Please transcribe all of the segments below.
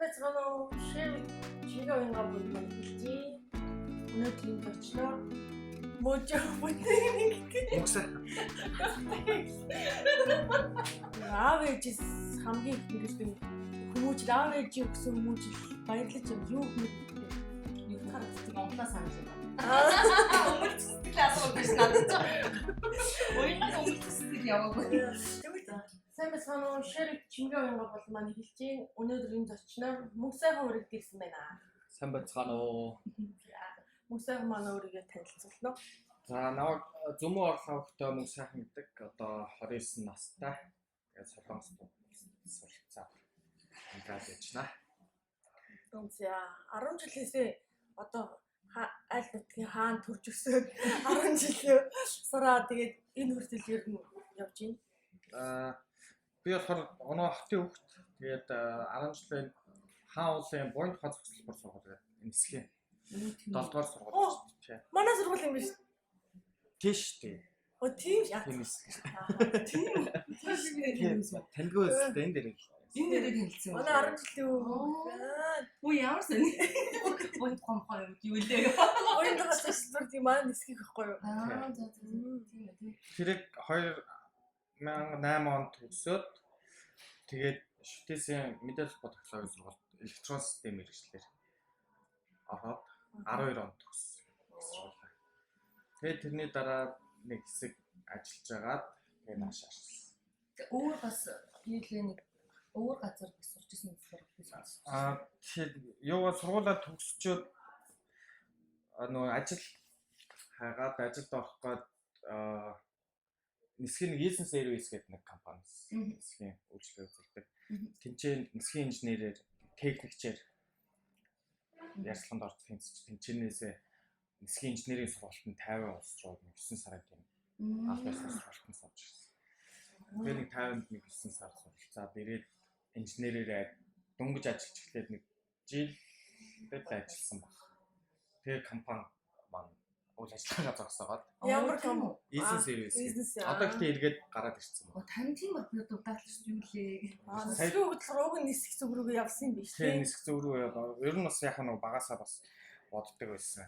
Байцгаана уу? Шив чигээ уянга бүгд маань хэлжээ. Өнөөдөр энд очлоо. Можо бүтэн нэг Мөнгө аав ээжээс хамгийн их нэгдэг хүмүүжил, аав ээжийн өгсөн хүмүүжил баярлаж юм юу хүмүүс Юу харагддаг Монголоо санаж байна. Өмөлт сэтгэл асууж биш надад ч. Уянга өмөлт сэтгэл яваагүй. Сайн байцгаана уу? Шив чимгээ уянга бол маань хэлжээ. Өнөөдөр энд зочноор мөнгө сайхан үргэлж ирсэн байна. Сайн байцгаана уу? Мөнгө сайхан маань өөрийгөө танилцуулна. За, намайг Зүмэн Орлоогтой мөнгө сайхан гэдэг, одоо 29 настай. Тэгээд Солонгост суралцаад амьдарч байж байна. За, 10 жилээсээ одоо аль нутгийн хаан төрж өсөөд 10 жил сураа, тэгээд энэ хүртэл ер нь явж байна. Би болохоор Оноо хотын хүүхэд. Тэгээд 10 жилийн хаан уулын буян тухай зохицолбор сургууль гэдэг нисхийн 7 дугаар сургууль шүү дээ. Манай сургууль юм биш. Тийш дээ. Оо, тийм шаа. Тийм эс. Тийм. Тийм. Таньгүй өсөлтөө энэ дээр л. Энэ дээрээ танилцсан. Манай 10 жилийн хүүхэд. Үу, ямар сони. Буян тухай мохоо юм юу лээ. Буян тухай зохицолбор тийм манай нисгэх байхгүй юу? Аа, за за. Тийм ээ, тийм. Тэрэг 2008 онд төгсөөд, тэгээд Шүтээсийн мэдээлэл холбоо технологийн сургуульд электрон систем мэргэжлээр ороод 12 онд төгссөн сургуулаа. Тэгээд тэрний дараа нэг хэсэг ажиллаж агаад тэгээд нааш ажилласан. Өөр бас нийлээ нэг өөр газар бас сурч ирсэн болохоор би сонссон. Аа, тэгэхээр юугаа сургуулаа төгсчөөд нөгөө ажил хайгаад ажилд орох гээд нисхийн нэг Eason Service гэдэг нэг компани нисхийн үйлчилгээ үзүүлдэг. Тэнцээ нисхийн инженерээр, техникчээр ярилцлаганд орсон тэнцэнээсээ нисхийн инженерийн сургалтанд 50 улс руу нэг 9 сарын тийм аль биесны сургалтанд сууж ирсэн. Тэгээ нэг 50-нд нэг 9 сар суралцаад ирээд инженерээр дөнгөж ажиллаж эхлээд нэг жил л ажилласан баг. Тэгээ компани маань үйл ажиллагаагаа зогсоогоод Ямар компани? Eason Service. Бизнес. Одоо ихтэй эргээд гараад ирсэн байна. Тань тийм бат би одоо удаалж юу лээ. Аа, нисхийн хүүхэд болохоор уг нь нисэх зүг рүүгээ явсан юм биш Тэгээ тий. нисэх зүг рүү яваад, ер нь бас яг нэг багасаа бас боддог байсан.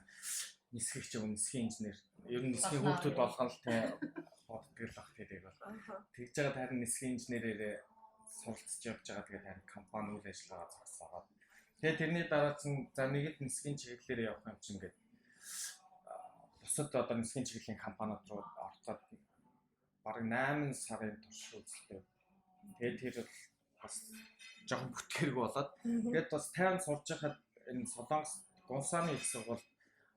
Нисгэх ч юм, нисхийн инженер. Ер нь нисхийн хүүхдүүд болгон л тий боддог л бах тэрийг бол. Тэгж байгаа харин нисхийн инженерээр суралцж явж байгаа, тэгээд харин компани үйл ажиллагаа зогсоогоод. Тэгээд тэрний дараа чинь за нэг л нисхийн чиглэлээр явах юм чинь гээд бусад одоо нисхийн чиглэлийн компаниуд руу орцоод бараг 8 сарын турш үзэлтэй. Тэгээд тэр бол бас жоохон бүтгэрэг болоод. Тэгээд бас 50 сурж байхад энэ Солонгос Гунсааны их сургуульд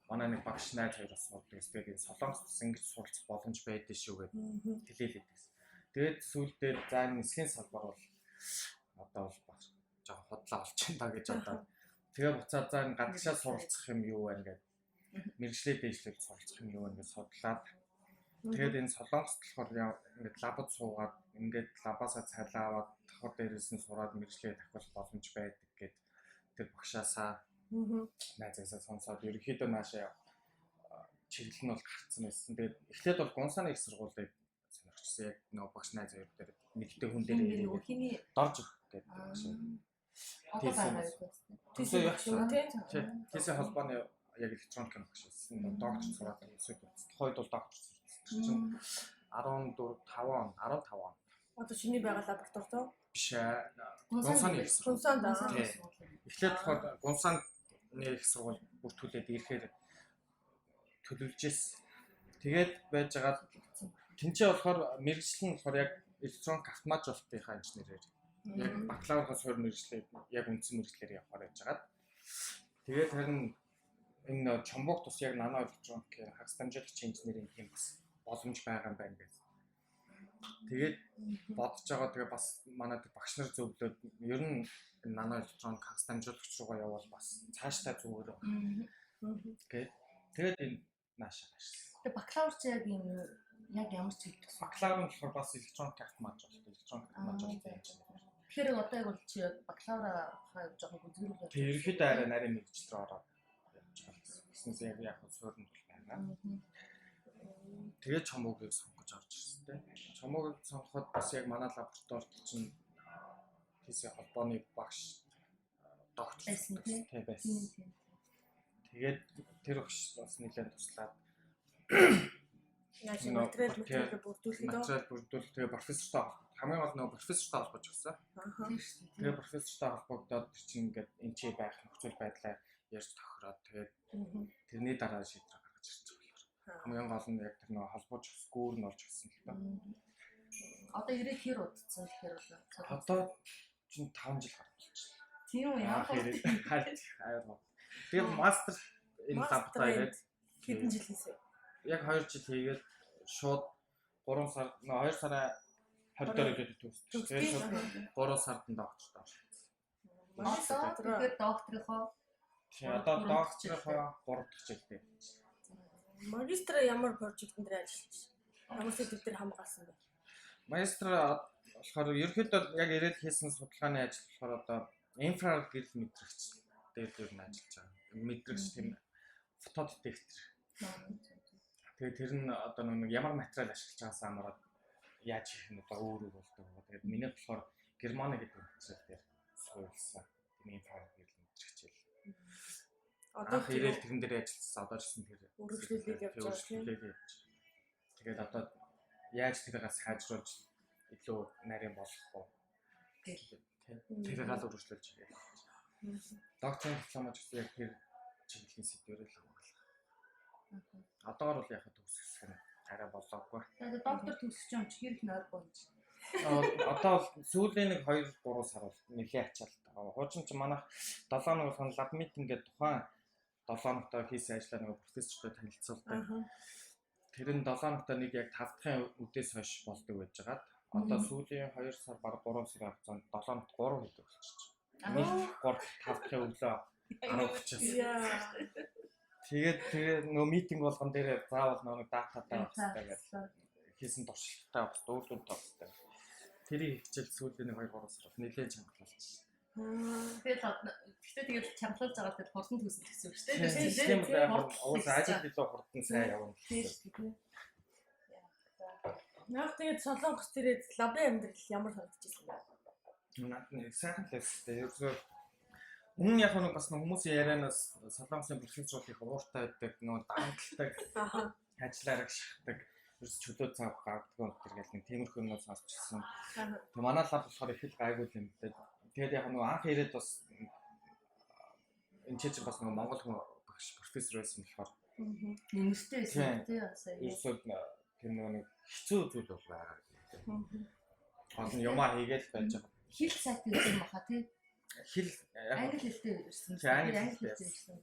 манай нэг багш найз хоёр бас сурдаг. Тэгээд энэ Солонгост бас ингэж суралцах боломж байдсан шүү гэдэг хэлээлээд байсан. Тэгээд сүүлдээ за энэ нисхийн салбар бол одоо бол бас жоохон худлаа болчихно даа гэж бодоод, тэгээ буцаад за энэ гадагшаа суралцах юм юу байна гэдэг, мэргэжлээ дээшлүүл суралцах юм юу байна гэж судлаад, тэгээд энэ Солонгост болохоор ингээд лабад суугаад, ингээд лабаасаа цалин аваад, давхар дээрээс нь сураад мэргэжлээ давхих боломж байдаг гэд тэр багшаасаа найзаасаа сонсоод ерөнхийдөө наашаа явах чиглэл нь бол гарцсан байсан. Тэгээд эхлээд бол Гунсааны их сургуулийг сонирхчихсан. Яг нөгөө багш найз хоёр дээр нэгтэй хүн дээр ирээд Хиний дорж өгөх гэдэг багш. Одоо байгаа юу? Тийсэн Тийм тий. Тий. Тийсэн холбооны яг электроникийн багш байсан. Нөгөө доктор сураад өсөд явсан. Тухайд бол доктор сурсан. Тэр чинь 14 5 он, 15 он. Одоо чиний байгаа лаборатори тоо? Биш ээ. Гунсааны их сургууль. Гунсаанд аа. Тий. Эхлээд болохоор Гунсааны их сургууль бүртгүүлээд ирэхээр төлөвлөж ирсэн. Тэгээд байж байгаа тэнцээ болохоор мэргэжил нь болохоор яг электроник автоматжуулалтынхаа инженерээр яг бакалаврын суурь мэргэжлээр яг үндсэн мэргэжлээр явахаар байж байгаад, тэгээд харин энэ Чомбогт бас яг нано электроникийн хагас дамжуулагч инженерийн тийм бас боломж байгаа юм байна гэж. Тэгээд бодож байгаа, тэгээ бас манай тэр багш нар зөвлөөд, ер нь энэ нано электроник хагас дамжуулагч руугаа явбал бас цаашдаа зүгээр гээд тэгээд энэ наашаа ажилласан. Тэгээ бакалавр чи яг юм яг ямар чиглэл гэсэн? Бакалавр нь болохоор бас электроник автоматжуулалт, электроник автоматжуулалтын инженер. Тэгэхээр одоо яг бол чи бакалавра хаа жоохон гүнзгийрүүл. Тэгээ ерөнхийдөө арай нарийн мэргэжил рүү ороод явж байгаа гэсэн. Гэснээс яг яг суурь нь бол байгаа. Тэгээд Чомбогийг сонгож орж ирсэн те. Чомбогийг сонгоход бас яг манай лабораторид чинь тийсээ холбооны багш Байсан тий. Тий байсан. Тэгээд тэр багш бас нэлээд туслаад Яаж материал бүрдүүлэхэд материал бүрдүүл тэгээ профессортой хамгийн гол нөгөө профессортой холбож өгсөн. Тэгээ профессортой холбогдоод тэр чинь ингээд энэ чи байх нөхцөл байдлаа ярьж тохироод тэгээд тэрний дараа шийдвэр гаргаж ирж байгаа болохоор хамгийн гол нь яг тэр нөгөө холбож өгсгүүр нь олж өгсөн л доо. Одоо ирээд хэр удацсан гэхээр бол одоо чинь 5 жил гарч болчихлоо. Тийм үү ямар хайр аяар. Тэгээд мастер энэ лабтаа ирээд хэдэн жил хийсэн? Яг 2 жил хийгээд шууд 3 сар 2 сарын 20 дээр ирээд төгссөн. Тэгээд шууд 3 сард нь доктортой орсон. Одоо тэгэхээр докторийнхоо одоо докторийнхоо 3 дахь жилдээ. Магистр ямар прожектын дээр ажиллаж байна? Ямар сэдв дээр хамгаалсан бэ? Магистр болохоор ерөнхийдөө яг ирээд хийсэн судалгааны ажил болохоор одоо инфраред гэрэл мэдрэгч дээр ер нь ажиллаж байгаа. Мэдрэгч тийм фотодетектор. Тэгээд тэр нь одоо нэг ямар материал ашиглаж байгаас хамаарат яаж хийх нь одоо өөр өөр болдог. Тэгээд миний болохоор Германы гэдэг материал дээр суурилсан. Тийм инфраред гэрэл мэдрэгч л. Одоо ирээд тэрэн дээр ажилласан. Одоо ч гэсэн тэр үргэлжлүүлээд явж байгаа тийм. Тэгээд одоо яаж тэрийг сайжруулж илүү нарийн болгох вэ гэл тэрийг л үргэлжлүүлж явж. Докторийн дипломоо ч гэсэн яг тэр чиглэлийн сэдвээр л хамгаалах. Одоогор бол яг төгсөх нь арай болоогүй. Тэгээд доктор төгсөж юм чи хэр их нойр гонж. Одоо бол сүүлийн нэг 2 3 сар бол нэлээд ачаалт байгаа. Хуучин чи манайх 7 хоног болгон лаб митинг гэдэг тухайн 7 хоногтой хийсэн ажлаа нэг профессортой танилцуулдаг. Тэр нь 7 хоногтой нэг яг 5 дахь үдээс хойш болдог байжгаад одоо сүүлийн 2 сар баг 3 сарын хугацаанд 7 хоногт 3 хийдэг болчихсон. 1 3 5 дахь өглөө 10:30-аас. Тэгээд тэгээ нөгөө митинг болгон дээр заавал нөгөө дататай байх хэрэгтэй гэдэг хийсэн туршилттай байх хэрэгтэй, үр дүнтэй байх хэрэгтэй. Тэрийг хичээл сүүлийн 2 3 сар нэлээд чангалуулчихсан. Тэгэл гэхдээ тэгэл чангалуулж байгаа тэгэл хурдан төсөл гэсэн үг шүү дээ. Тийм үү. Уус ажил илүү хурдан сайн явна. Тийм шүү дээ. Наад тэгээд Солонгос дээрээ лабын амьдрал ямар санагдчихсан бэ? Наад нь сайхан л байсан. Ерөөсөө өмнө яг нэг бас хүмүүсийн ярианаас Солонгосын профессор их ууртай байдаг, нөгөө дарамталдаг, ажиллаараа шахдаг, ерөөс чөлөө цаг гаргадаг юм тэр гэл нэг тиймэрхүү юмнууд сонсчихсан. Тэгээ манай лаб болохоор их л гайгүй юм лээ. Тэгээд яг нөгөө анх ирээд бас энэ чинь бас нөгөө монгол хүн багш профессор байсан болохоор нэмэртэй байсан тий бас ерөөсөө тэр нөгөө нэг хэцүү зүйл бол байгаа. Гол нь юмаа хийгээл байж байгаа. Хэл сайтай байсан баха тий. Хэл англи хэлтэй ирсэн. Англи хэлтэй ирсэн.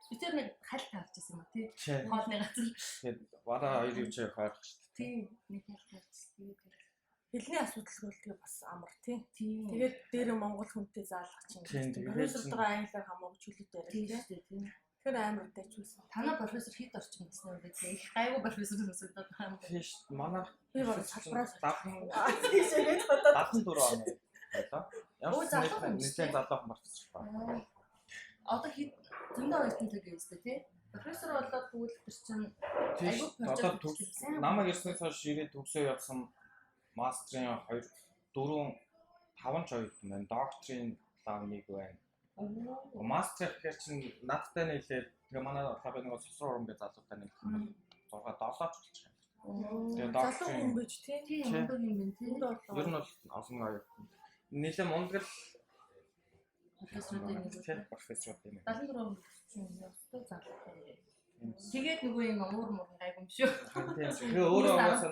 Би тэр нэг хальт авчихсан юм а тий. Хоолны газар. Тэгээд бараа хоёр юу ч ойлгох шүү дээ. Тий, нэг хальт авчихсан. Тэгээд хэлний асуудал бол тэгээ бас амар тий. Тэгээд дээр монгол хүнтэй заалгах чинь. Профессортойгоо англиар хамаагүй чөлөөтэй яриа тий. Тэгэхээр амар дайчулсан. Танай профессор хэд орчим гэсэн юм бэ? Их гайгүй профессор сонсогдоод байгаа юм. Тийм шүү. Манай би баг салбараас 74 оны байлаа. Ямар ч нэлээд залуухан профессор байна. Одоо хэд зөндөө оюутантай гэвстэй тий. Профессор болоод тэгвэл тэр чинь айгүй прожект намайг ирснээс хойш ирээд төгсөө явсан мастрын 2 4 5 ч оюутан байна. Докторийн лав нэг байна. Мастер гэхээр чинь надтай нийлээд тэгээ манай лабын нэг сусруу урам гэж залуутай нийлэх юм бол 6 7 ч болчих юм. Тэгээ залуу хүн байж тий. Тийм мундаг юм байна тий. Ер нь бол олон оюутан. Нэлээд мундаг л профессоруудын нэг тий профессоруудын нэг. 74 чинь ёстой залуу юм. Тэгээд нөгөө юм уур муур гайгүй юм шүү. Тийм. Тэгээ өөрөө угаасаа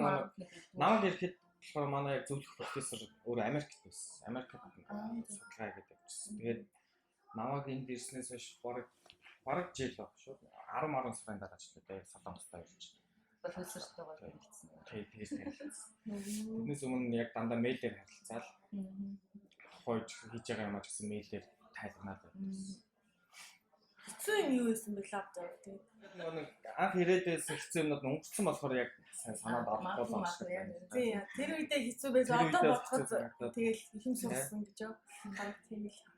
намайг ирэхэд болохоор манай яг зөвлөх профессор өөрөө Америкт байсан. Америкт судалгаа хийгээд явчихсан. Тэгээд намайг энд ирснээс хойш бараг жил баг шүү. 10 сарын дараа ч л дээ Солонгостой ирж. Профессортойгоо танилцсан. Тий, тэгэж танилцсан. Тэрнээс өмнө яг дандаа мэйлээр харилцаал. Тухайд хийж байгаа юм а ч гэсэн мэйлээр тайлбарнаад байсан. Хэцүү юм юу байсан бэ лаб зав тий. Нөгөө нэг анх ирээд байсан хэцүү юмнууд өнгөрцөн болохоор яг сайн санаанд орохгүй л байна шиг байна. Тий, тэр үедээ хэцүү байсан. Одоо бодоход тэгэл их юм сурсан гэж юу. Бараг тийм л.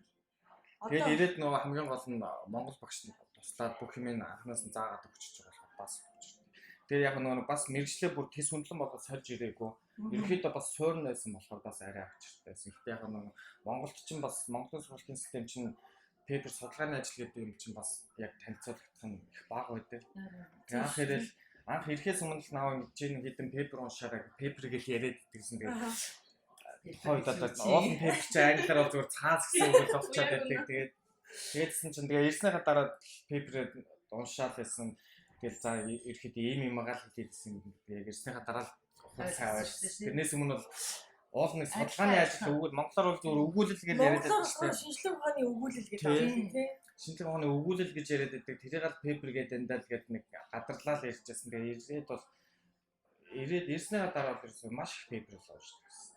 Тэгээд ирээд нөгөө хамгийн гол нь Монгол багш туслаад бүх юм анханаас нь заагаад өгчөж байгаа болохоор бас өгч. Тэгээд яг нөгөө бас мэрэгчлээ бүр тэс хүндлэн болоод сольж ирээгүй. Ерөнхийдөө бас суурн байсан болохоор бас арай авчиртай байсан. Гэтэ яг нөгөө Монголд чинь бас Монголын сургуулийн систем чинь paper судалгааны ажил гэдэг юм чинь бас яг танилцуулагдах нь их бага байдаг. Тэгээ анх ирэл анх ирэхээс өмнө л наваа ингэж нэг хэдэн paper уншаарай, paper гэл яриад идэгсэн. Тэгээд тухайн үед одоо уул paper чи англиар бол зүгээр цаас гэсэн үг л болчиход байдаг. Тэгээд тэгээдсэн чинь тэгээ ирснийхаа дараа paper уншаал байсан. Тэгэл за ирэхэд ийм юм агаал хэлээдсэн. Тэгээ ирснийхаа дараа л ухаан сайн байсан. Тэрнээс өмнө бол уул нэг судалгааны ажил өгвөл монголоор бол зүгээр өгүүлэл гэж яриад байдаг шүү дээ. Шинжлэх ухааны өгүүлэл гэдэг байна тий. Шинжлэх ухааны өгүүлэл гэж яриад байдаг. Тэрийг л paper гэдэг дандаа л гээд нэг гадарлаа л ярьжсэн. Тэгээ ирээд бол ирээд ирснийхаа дараа бол ерөөсөө маш их paper л уншдаг гэсэн.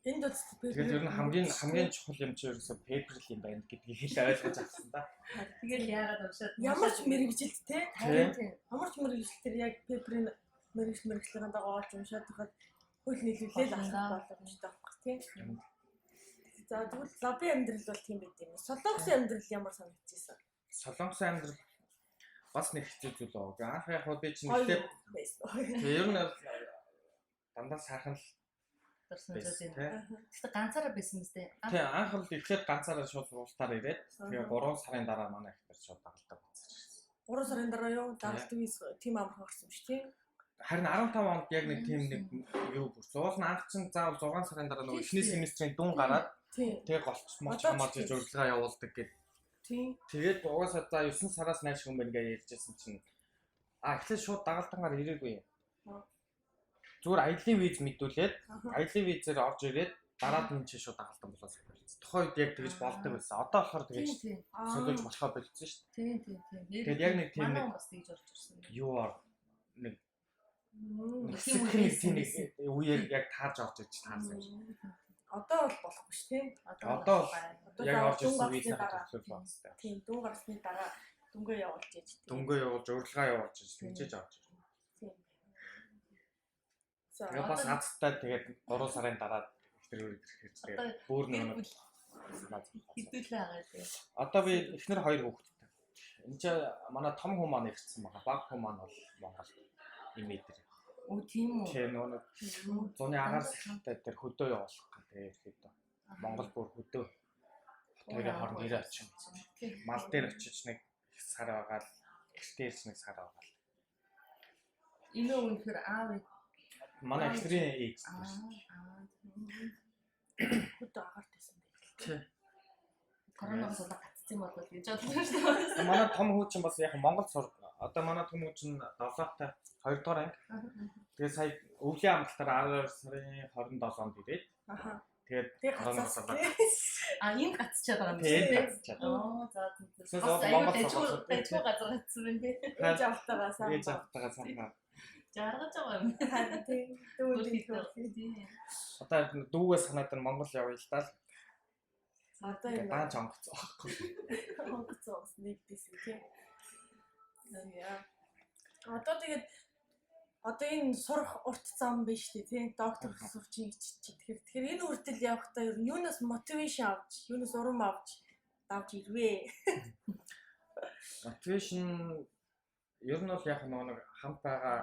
Энд бол paper. Тэгээд ер нь хамгийн хамгийн чухал юм чи ерөөсөө paper л юм байна гэдгийг л ойлгож авсан да. Тэгэл яагаад уншаад ямар ч мэргэжилт те ямар ч мэргэжил тэр яг paper-ийн мэргэжлийн дагуу олж уншаад байхад хөл нийлүүлээл алхах боломжтой байхгүй тий. За тэгвэл лабын амьдрал бол тийм байт юм. Солонгосын амьдрал ямар санагдчихсан? Солонгосын амьдрал бас нэг хэцүү зүйл аа. Анх яг би чинь нэлээд тэгээ ер нь дандаа сайхан л дурсан зүйл юм. Гэхдээ ганцаараа байсан мэт. Тий, анх л эхлээд ганцаараа шууд сургуультаар ирээд тэгээ 3 сарын дараа манай ихтер шууд дагалдаг буцаж ирсэн. 3 сарын дараа юу? Дагалдаг тийм амархан гарсан юм шүү тий. Харин 15 онд яг нэг тийм нэг юу бүрсэн. Уул нь анх чинь заавал 6 сарын дараа нөгөө эхний семестрийн дүн гараад тэгээ голч моч хамааж урилга явуулдаг гэд. Тэгээд угаасаа за 9 сараас нааш хүн байна гэж ярьжсэн чинь эхлээд шууд дагалдангаар ирээгүй. Зүгээр аялын виз мэдүүлээд аялын визээр орж ирээд дараад нь чи шууд дагалдан болоо солиулсан. Тухайн үед яг тэгж болдог байсан. Одоо болохоор тэгж солиулж болохоо болцсон шүү дээ. Тийм тийм тийм. Тэгээд яг нэг тийм нэг бас тэгж орж ирсэн. Юу нэг тийм нэг үеэр яг таарж орж ирж таарсан юм шиг. Одоо бол болохгүй шүү тийм. Одоо бол яг орж ирсэн визийн төлөв байна. Тийм, дүн гарсны дараа дүнгээ явуулж ээж. Дүнгээ явуулж, урилга явуулж ээж тэгжээж орж ирсэн. Тийм. Тэгээ бас азтай тэгээд 3 сарын дараа ихтер ирэхээр тэгээд бүр нэг хэдүүлээ агаа тийм. Одоо би эхнэр 2 хүүхэдтэй. Энд чи манай том хүн маань ирсэн байгаа. Бага хүн маань бол Монгол имээ дээр. Өө тийм үү. Тийм нөгөө нэг зуны агаар сахилтай дээр хөдөө явуулах гэдэг ерөөдөө. Монгол бүр хөдөө хоёрын хооронд ирээ очих. Мал дээр очиж нэг их сар байгаа л гэртээ ирж нэг сар байгаа л. Энэ үнэхээр аав манай эхнэрийн ээж дээр. Хөдөө агаарт байсан байх л. Тийм. Коронавирус болоо гацсан юм болов гэж бодлоо шүү дээ. Манай том хүү чинь бас яг Монгол сур. Одоо манай том хүү чинь 7-тай 2 дугаар анги. Тэгээ сая өвлийн амралтаар 12 сарын 27-нд ирээд. Аха. Тэгээд коронавирус болоо. А энд гацчаад байгаа юм шиг. Энд гацчаад. Аа за за. Бас Монгол дайггүй газар гацсан юм тий. Ээж автайгаа сайн. Ээж автайгаа сайн. Жаргаж байгаа юм. Харин тий. Дүү. Одоо дүүгээ санаад нь Монгол явъя л даа. Одоо юм. Даанч онгоц байхгүй. Онгоц онгоц нэгдээсэн тий. Яа. Одоо тэгээд одоо энэ сурах урт зам биш үү тий. Доктор сурч ингэж чи тэгэхээр энэ хүртэл явахдаа ер нь юунаас мотивашн авч, юунаас урам авч давж ирвэ. Мотивашн ер нь бол яг нөгөө нэг хамт байгаа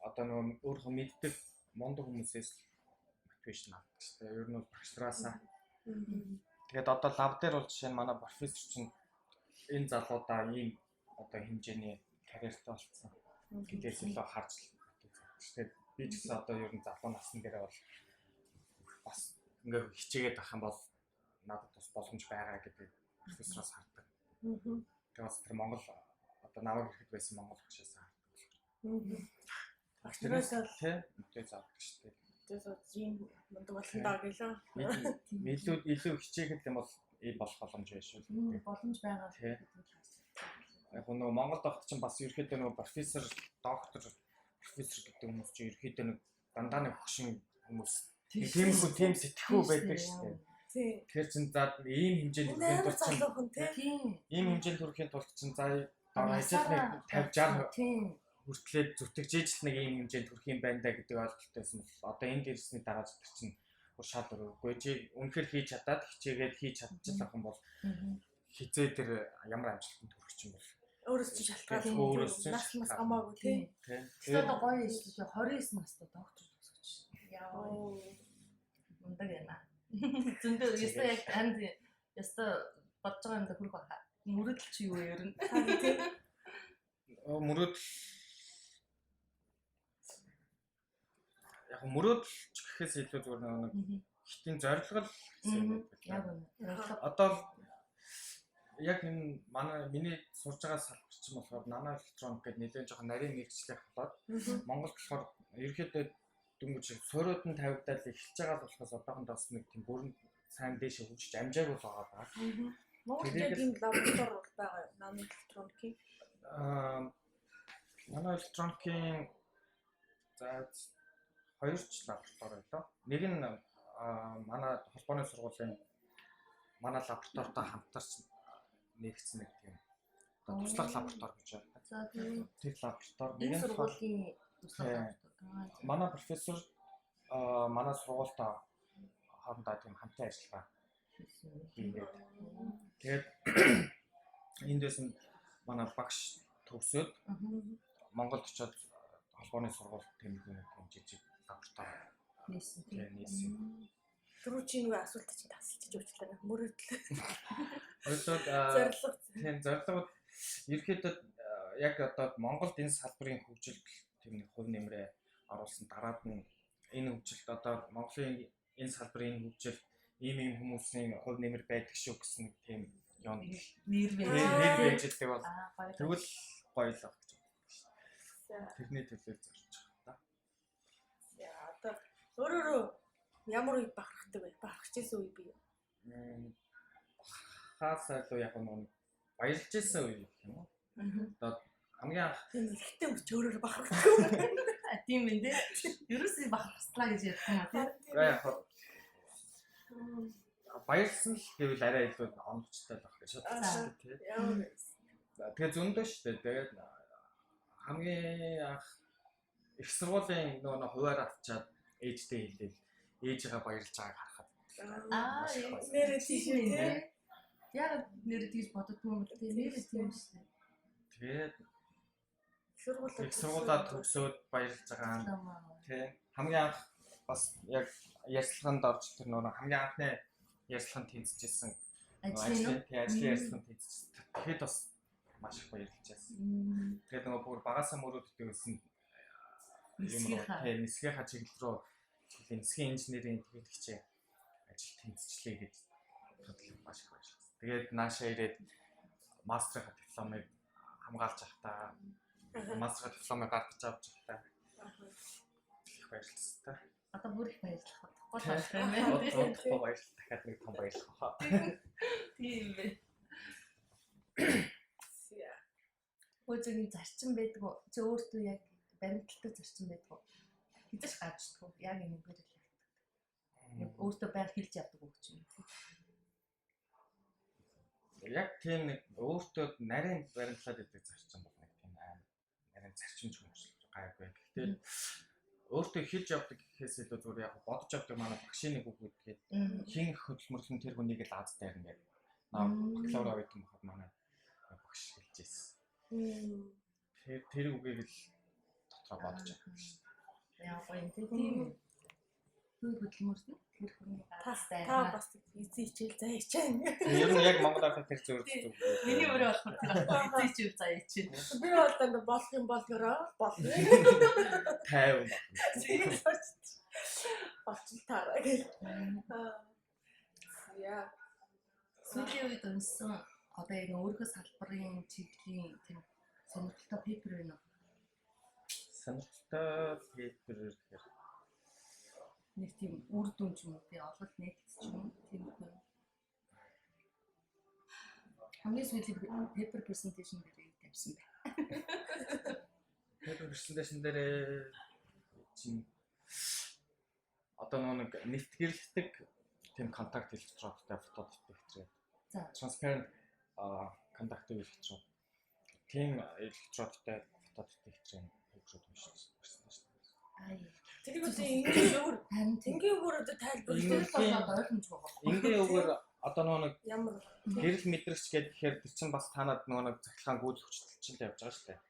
одоо нөгөө өөрийнхөө мэддэг мундаг хүмүүсээс мотивашн авдаг шүү дээ. Ер нь бол багш нараасаа. Тэгээд одоо лав дээр бол жишээ нь манай профессор чинь энэ залуудаа ийм одоо хэмжээний карьертай болцсон гэдгээс илүү харж тэгээд би ч гэсэн одоо ер нь залуу насн дээрээ бол бас ингээ хичээгээд авах юм бол надад бас боломж байгаа гэдэг профессороос хардаг. Тэгээд бас тэр Монгол одоо намайг ирэхэд байсан Монгол багшаас хардаг болохоор. Багш нараас л тий мотивац авдаг шүү дээ. Тэгээд ийм мундаг болно даа гэлээ. Илүү илүү хичээхэд юм бол ийм болох боломж байна шүү. Боломж байгаа. Яг нөгөө Монголд байхад чинь бас ерөөхдөө нөгөө профессор, доктор, профессор гэдэг хүмүүс чинь ерөөхдөө нэг дандаа нэг хөгшин хүмүүс. Тийм хүн тийм сэтгхүү байдаг шүү дээ. Тэгэхээр чинь за ийм хэмжээнд хүрэхийн тулд чинь ийм хэмжээнд хүрэхийн тулд чинь за ажил нэг 50 60 хүртлээд зүтгэжээж л нэг ийм хэмжээнд хүрэх юм байна да гэдэг ойлголттой байсан бол одоо энд ирсний дараа тэр чинь бүр шал өрөөгүй. Чи үнэхээр хийж чадаад хичээгээд хийж чадчихлах юм бол хизээ тэр ямар амжилтанд хүрэх чинь бол өөрөөс чинь шалтгаална. Өөрөөс чинь нас мас хамаагүй тий. Тэгэхээр одоо гоё шүү дээ. 29 настай доктор төгсөж. Яа. Мундаг байна. Зөндөө ёстой яг танд ёстой бодож байгаа юм да хүрэх баха. Мөрөөдөл чи юу вэ ер нь? Мөрөөдөл яг мөрөөдөл ч гэхээс илүү зүгээр нэг хитийн зорилго л гэсэн юм байна. Яг үнэ. Одоо яг энэ манай миний сурж байгаа салбар чинь болохоор наноэлектроник гэдэг нэлээд жоохон нарийн мэргэжлэх болоод Монголд болохоор ерөнхийдөө дөнгөж суурьуд нь тавигдаад эхэлж байгаа л болохоос одоохондоо бас нэг тийм бүрэн сайн дээшээ хөгжиж амжаагүй л байгаа даа. Монголд яг ийм лаборатори байгаа юу? Наноэлектроникийн. Наноэлектроникийн за хоёр ч лаборатори байлаа. Нэг нь манай холбооны сургуулийн манай лабораторитой хамтарч нэгдсэн нэг тийм одоо туслах лаборатори гэж байна. За тийм. Тэр лаборатори нэг Энэ нь болохоор сургуулийн туслах лаборатори. манай профессор манай сургуультай хоорондоо тийм хамтын ажиллагаа хийгээд тэгээд эндээс нь манай багш төгсөөд Монголд очиод холбооны сургууль тийм нэг тийм жижиг лаборатори Нээсэн. тийм нээсэн. Түрүү чи нэг асуулт чинь тасалчиж уучлаарай. Мөрөөдөл. Мөрөөдөл Зорилго. Тийм зорилгод ерөнхийдөө яг одоо Монголд энэ салбарын хөгжилд тийм нэг хувь нэмрээ оруулсан дараад нь энэ хөгжилд одоо Монголын энэ салбарын энэ хөгжилд ийм ийм хүмүүсийн хувь нэмэр байдаг шүү гэсэн нэг тийм юм Нэр байж. нэр байж байдаг бол Гоё. тэгвэл гоё л байх гэж боддог шүү. Тэрний төлөө зорж байгаа та. За одоо өөрөөрөө ямар үе бахархдаг вэ? Бахархаж исэн үе бий юу? Бахархаас илүү яг нэг баярлж исэн үе гэх юм уу? Одоо хамгийн анх Тийм эрэгтэй хүч өөрөөр бахархдаг. Тийм ээ дээ. Ерөөсөө бахархслаа гэж ярьсан юм а тий. яг баярлсан л гэвэл арай илүү оновчтой байх гэж бодсон шүү дээ тий. Ямар вэ? Тэгээ зөндөө шүү дээ. Тэгээд хамгийн анх их сургуулийн нөгөө хуваар авчаад ээжтэй хэлээл ээжигээ баярлж байгааг харахад Аа нэрээ тийш үү тий. Яг нэрээ тийж боддгоо юм бол тий нэрээ тийм шүү дээ. Тэгээд Сургуулаа их сургуулаа төгсөөд баярлж байгаа тий. Хамгийн анх бас яг ярьцлаганд орж тэр нөгөө хамгийн анхны ярьцлаганд тэнцэжсэн Ажлын тий ажлын ярьцлаганд тэнцэжсэн. Тэгэхэд бас маш их баярлж байсан. Тэгээд нөгөө бүр багасаа мөрөөддөг байсан юм руу тий нисгийнхаа чиглэл рүү нисгийн инженерийн техникчээ ажил тэнцвчлээ гэж бодлоо маш их баярласан. Тэгээд наашаа ирээд мастрынхаа дипломыг хамгаалж явахдаа мастрынхаа дипломыг гаргаж авч явахдаа их баярласан та. Одоо бүр их баярлах бодохгүй л байх юм байна. Удахгүй баярлах дахиад нэг том баярлах хаа. Тийм бэ. Хөөцөний зарчим байдаг уу? Чи өөртөө яг баримталтай зарчим байдаг уу? Хизээч гарчдаггүй. Яг энэгээр л явдаг. Яг өөртөө байнга хэлж явдаг үг чинь. Яг тийм нэг өөртөө нарийн баримтлаад идэг зарчим бол нэг тийм аим нарийн зарчимч хүмүүс гайгүй. Гэхдээ өөртөө хэлж явдаг гэхээс илүү зүгээр яг бодож явдаг манай багшийн нэг үг гэдгээд хин хөдөлмөрлөн тэр хүнийг л аз дайрна гэдэг. Наа бакалавра оюутан байхад манай багш хэлж ирсэн. Тэр үгийг л дотроо бодож явдаг шүү дээ. Яа гоё юм тийм. Хин хөдөлмөрлөн тэр хүний аз дайрна. Та бас эзэн хичээл заа хичээн. Ер нь яг Монгол арга тэр зөв зөв. Миний өөрөө болохоор тэр ахгүй эзэн хичээл заа хичээн. Би бол дандаа болох юм болгороо болно. 50 байна. Болчихл таараа гэл. Яа. Сүүлийн үед уншсан одоо яг өөрийнхөө салбарын чиглэлийн тийм сонирхолтой paper байна уу? Сонирхолтой paper гэхээр нэг тийм үр дүн ч юм уу тий олол нийтлэл ч юм уу тийм үү. Хамгийн сүүлийн paper presentation дээр юу тавьсан бэ? Paper presentation дээр чинь одоо нэг нэвтгэрлэдэг тийм контакт электродтай фотодетектор. За transparent conductive electrode. Тийм электродтай фотодетекторын paper-ууд уншиж байсан шүү дээ. Аа. Тэрийг одоо энгийн үгээр энгийн үгээр одоо тайлбарлах болоод ойлгомжгүй байна. Энгийн үгээр одоо нөгөө нэг ямар гэрэл мэдрэгч гэхээр тэр чинь бас танад нөгөө нэг цахилгаан гүйдэл хүчтэл чинь л явж байгаа шүү дээ.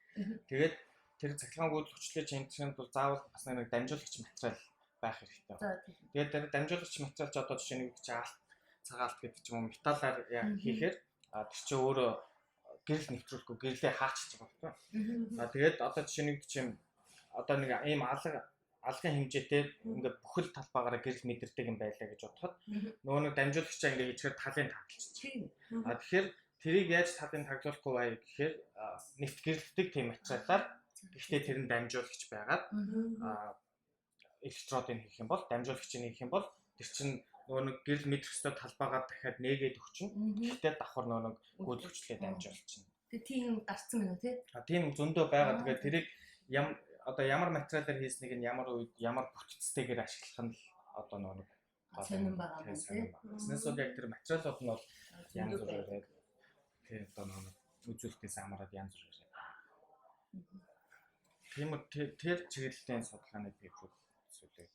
Тэгээд тэр цахилгаан гүйдэл хүчлээ чимтгэхэд бол заавал бас нэг дамжуулагч материал байх хэрэгтэй. Тэгээд тэр дамжуулагч материал ч одоо жишээ нь юу гэж алт, цагаалт гэдэг ч юм уу металлаар хийхээр тэр чинь өөрөө гэрэл нэвтрүүлэхгүй гэрлээ хаачиж байгаа байхгүй. За тэгээд одоо жишээ нь юу гэж юм одоо нэг ийм алгын хэмжээтэй ингээд бүхэл талбайгаараа гэрэл мэдэрдэг юм байлаа гэж бодоход нөгөө нэг дамжуулагчаа ингээд ичгээр талын таглалчих. А тэгэхээр тэрийг яаж талын таглуулахгүй бай гэхээр нэвт гэрэлтдэг тийм материалаар гэхдээ тэр нь дамжуулагч байгаад электродыг хийх юм бол дамжуулагчийг хийх юм бол тэр чинь нөгөө нэг гэрэл мэдрэх ёстой талбайгаар дахиад нээгээд өгчнө. Гэхдээ давхар нөгөө нэг гүйлгчлээ дамжуулчихна. Тэгээ тийм гарцсан байна уу тий? А тийм зөндөө байгаа. Тэгээд тэрийг одоо ямар материалаар хийснийг нь ямар үед ямар бүтцтэйгээр ашиглах нь л одоо нөгөө нэг сонирн байгаа юм тий. Тэснээс бол яг тэр материалууд нь бол янз бүрээр тий одоо нөгөө нэг үзүүлэлтээс хамаарат янз бүрээр. Тийм үү, тэр чиглэлийн судалгааны paper зүйлээ.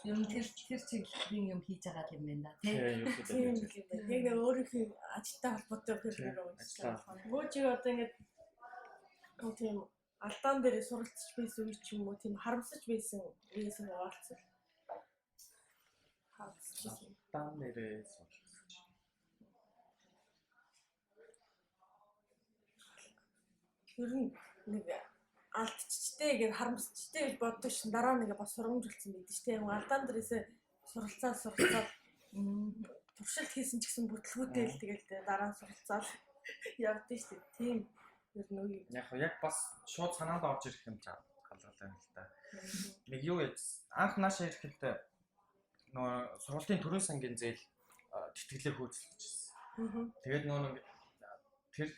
Ер нь тэр чиглэлийн юм хийж байгаа юм байна да тий. Тийм юм байна. Яг нэг өөрийнхөө ажилтай холбоотой paper уншсан. Бөөжиг одоо ингээд тийм алдаан дээр суралцж байсан үе ч юм уу тийм харамсаж байсан үеэс хуваалцвал. Харамсаж алдаан дээрээ суралцж. Ер нь нэг алдчихтэй гэж харамсчтэй гэж боддог шин дараа нэг бас сургамжлцсан байдаг шүү дээ. Алдаан дээрээсээ суралцаад туршилт хийсэн ч гэсэн бүтлгүүтэй л тэгэл дараа нь суралцаад явдсан шүү дээ. Тийм ер нь үе. Яг бас шууд санаанд орж ирэх юм чалгалаа юм л та. Нэг юу яж анх наашаа ирэхэд нөгөө сургуулийн төрийн сангийн зээл тэтгэлэг хөөцөлдөж. Тэгээд нөгөө нэг тэр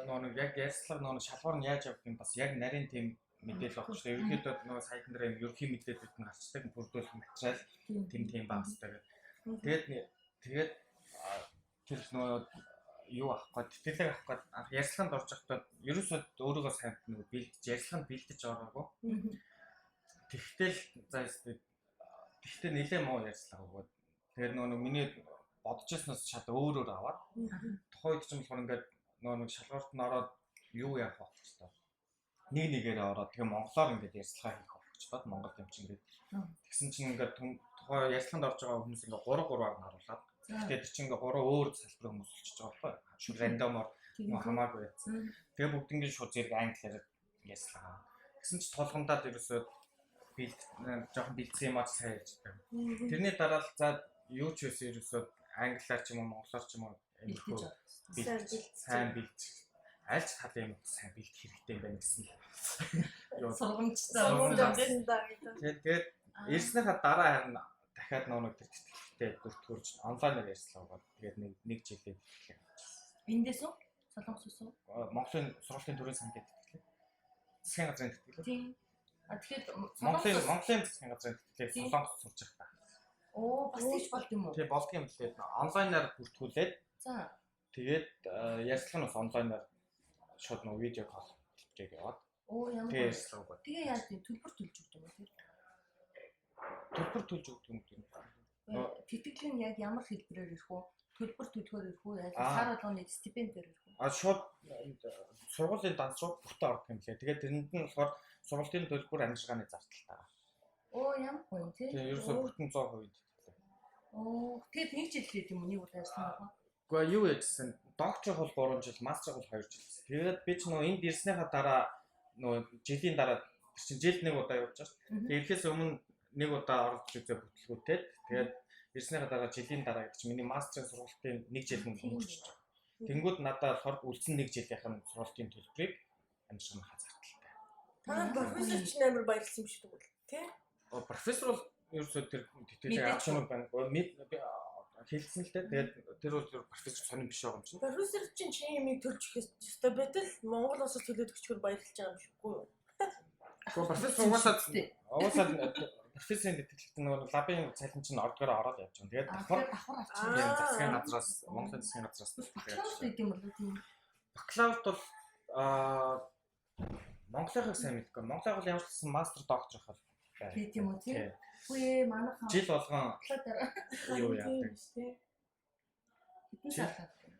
нөгөө нэг яг ярьцлага нөгөө шалгуур нь яаж явах юм бас яг нарийн тийм мэдээлэл авах шүү дээ. Ерөнхийдөө нөгөө сайтн дээр юм ерөнхий мэдээлэлүүд нь гарчдаг, бүрдүүлэх материал тийм байх хэрэгтэй гэдэг. Тэгээд тэр нөгөө юу авах гээд тэтгэлэг авах гээд анх ярьцлаганд орж байхдаа ерөөсөө өөрийгөө сайн нөгөө бэлдэж ярьцлаганд бэлдэж ороогүй. Тэгтэл за тэгтээ нэлээ муу ярьцлага өгөөд тэгээд нөгөө нэг миний бодож ирснээс шат өөрөөр аваад тухайн үед ч юм болохоор ингээд нөгөө нэг шалгуурт нь ороод юу яах вэ гэж таа. Нэг нэгээрээ ороод тэгээ монголоор ингээд ярьцлага хийх болчихдоод монгол юм чинь ингээд тэгсэн чинь ингээд тухайн ярьцлаганд орж байгаа хүмүүс ингээд 3 3-аар нь оруулаад тэгтээ тэр чинь ингээд 3 өөр салбарын хүмүүс болчихж байгаа байхгүй шууд рандомоор хамаагүй яцсан. Тэгээ бүгднийг шууд зэрэг англиар ярьцлага. Тэгсэн чинь толгондоо ерөөсөө жоохон бэлдсэн юм аа сайн ярьж байгаа. Тэрний дараа л за юу ч байсан ерөөсөө англиар ч юм уу монголоор ч юм уу сайн бэлдэж аль ч талын юм сайн бэлдэх хэрэгтэй юм байна гэсэн сургамжтай. Тэгээд ирснийхаа дараа харин дахиад нөгөө тэр тэтгэлэгтэй бүртгүүлж онлайнаар ярьцлага өгөөд тэгээд нэг жилийн тэтгэлэг авчихсан. Эндээс үү? Солонгос үү? Монголын сургуулийн төрийн сангийн тэтгэлэг. Засгийн газрын тэтгэлэг. Тийм. А тэгэхээр Монголын засгийн газрын тэтгэлэг Солонгост сурж байхдаа. Оо, бас тийч болд юм уу? Тийм болдго юм лээ. Онлайнаар бүртгүүлээд. За. Тэгээд ярьцлага нь бас онлайнаар шууд нөгөө видео кол хэлбэрээр яваад. Оо, ямар тэгээ ярьцлага өгөөд. Тэгээ яаж тийм төлбөр төлж өгдөг юм бэ? Төлбөр төлж өгдөг юм тийм. Тэтгэлэг нь яг ямар хэлбэрээр ирэх вэ? Төлбөр төлөхөөр ирэх үү? Сар болгоны стипендээр ирэх үү? А шууд сургуулийн данс руу бүтэн ордог юм лээ. Тэгээд тэрэнд нь болохоор сургуулийн төлбөр амжиргааны зардалтай. Оо, ямар гоё юм тий. Тийм, ерөөсөө бүтэн 100% тэтгэлэг. Оо, тэгээд нэг жил хийх юм уу? Нэг удаа ярьсан уу? Гэхдээ юу яжсэн? Докторийн бол 3 жил, мастерын бол 2 жил. Тэгээд би ч нөгөө энд ирснийхаа дараа нөгөө жилийн дараа тэр чинь жилд нэг удаа явж байгаа шүү. Тэгээд ирэхээс өмнө нэг удаа оролцож үзээ бүтлгүүтээд тэгээд ирснийхаа дараа жилийн дараа гэдэг чинь миний мастерын сургалтын нэг жил нь өнгөрч байгаа. Тэнгүүд надад болохоор үлдсэн нэг жилийнх нь сургалтын төлбөрийг амжирганыхаа зардалтай. Та нар профессор чинь амар баярлсан юм шиг тэгвэл тий? Профессор бол ерөөсөө тэр тэтгэлэг авах юм байна. Хэлсэн л дээ. Тэгээд тэр бол профессор сонин биш байгаа юм чинь. Профессор чинь чиний юмыг төлж өгөх ёстой байтал Монгол улсаас төлөөд өгчхөр баярлж байгаа юм шиггүй юу? Гэхдээ профессор угаасаа профессорын тэтгэлэгт нөгөө лабын цалин чинь ордгоороо ороод явж байгаа. Тэгээд давхар авчихсан. Засгийн газраас, Монголын засгийн газраас бакалаврт гэдэг юм болов тийм. Бакалаврт бол Монголынхыг сайн мэдгүй. Монголын бол ямар ч гэсэн мастер докторх бол байх юм уу тийм. Үгүй манайхан жил болгон юу яадаг тийм. Хэдэн сар авдаг?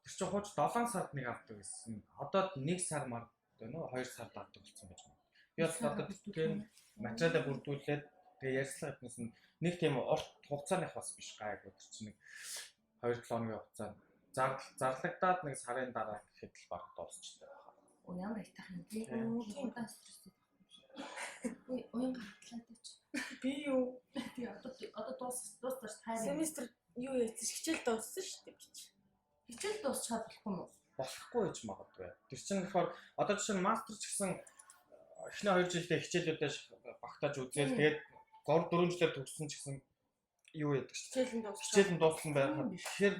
Тэр чинь хууч 7 сард нэг авдаг байсан. Одоо 1 сар мар байна уу? 2 сард авдаг болсон байж байна. Би бол одоо тийм материалаа бүрдүүлээд тэгээ ярьцлага хэднээс нь нэг тийм урт хугацааных бас биш гайгүй тэр чинь нэг 2-7 хоногийн хугацаа зарлагдаад нэг сарын дараа гэхэд л баг дуусчихдаг байна. Оо ямар айтайх юм тий. Тийм. Удаан стресстэй байх юм шиг. Үй уян гартлаа дэж. Би юу? Тий одоо дуустаж тайраа. Семестр юу яасан хичээл дууссан шүү дээ би чи. Хичээл дуусчаад болохгүй юм уу? Болохгүй гэж магадгүй. Тэр чинь болохоор одоо жишээ нь мастер ч гэсэн эхний 2 жилдээ хичээлүүдээ багтааж үзээл тэгээд 3 4 жилээр төгссөн ч гэсэн юу яадаг шүү дээ. Хичээл нь дууссан. Хичээл нь дууссан байхад тэгэхээр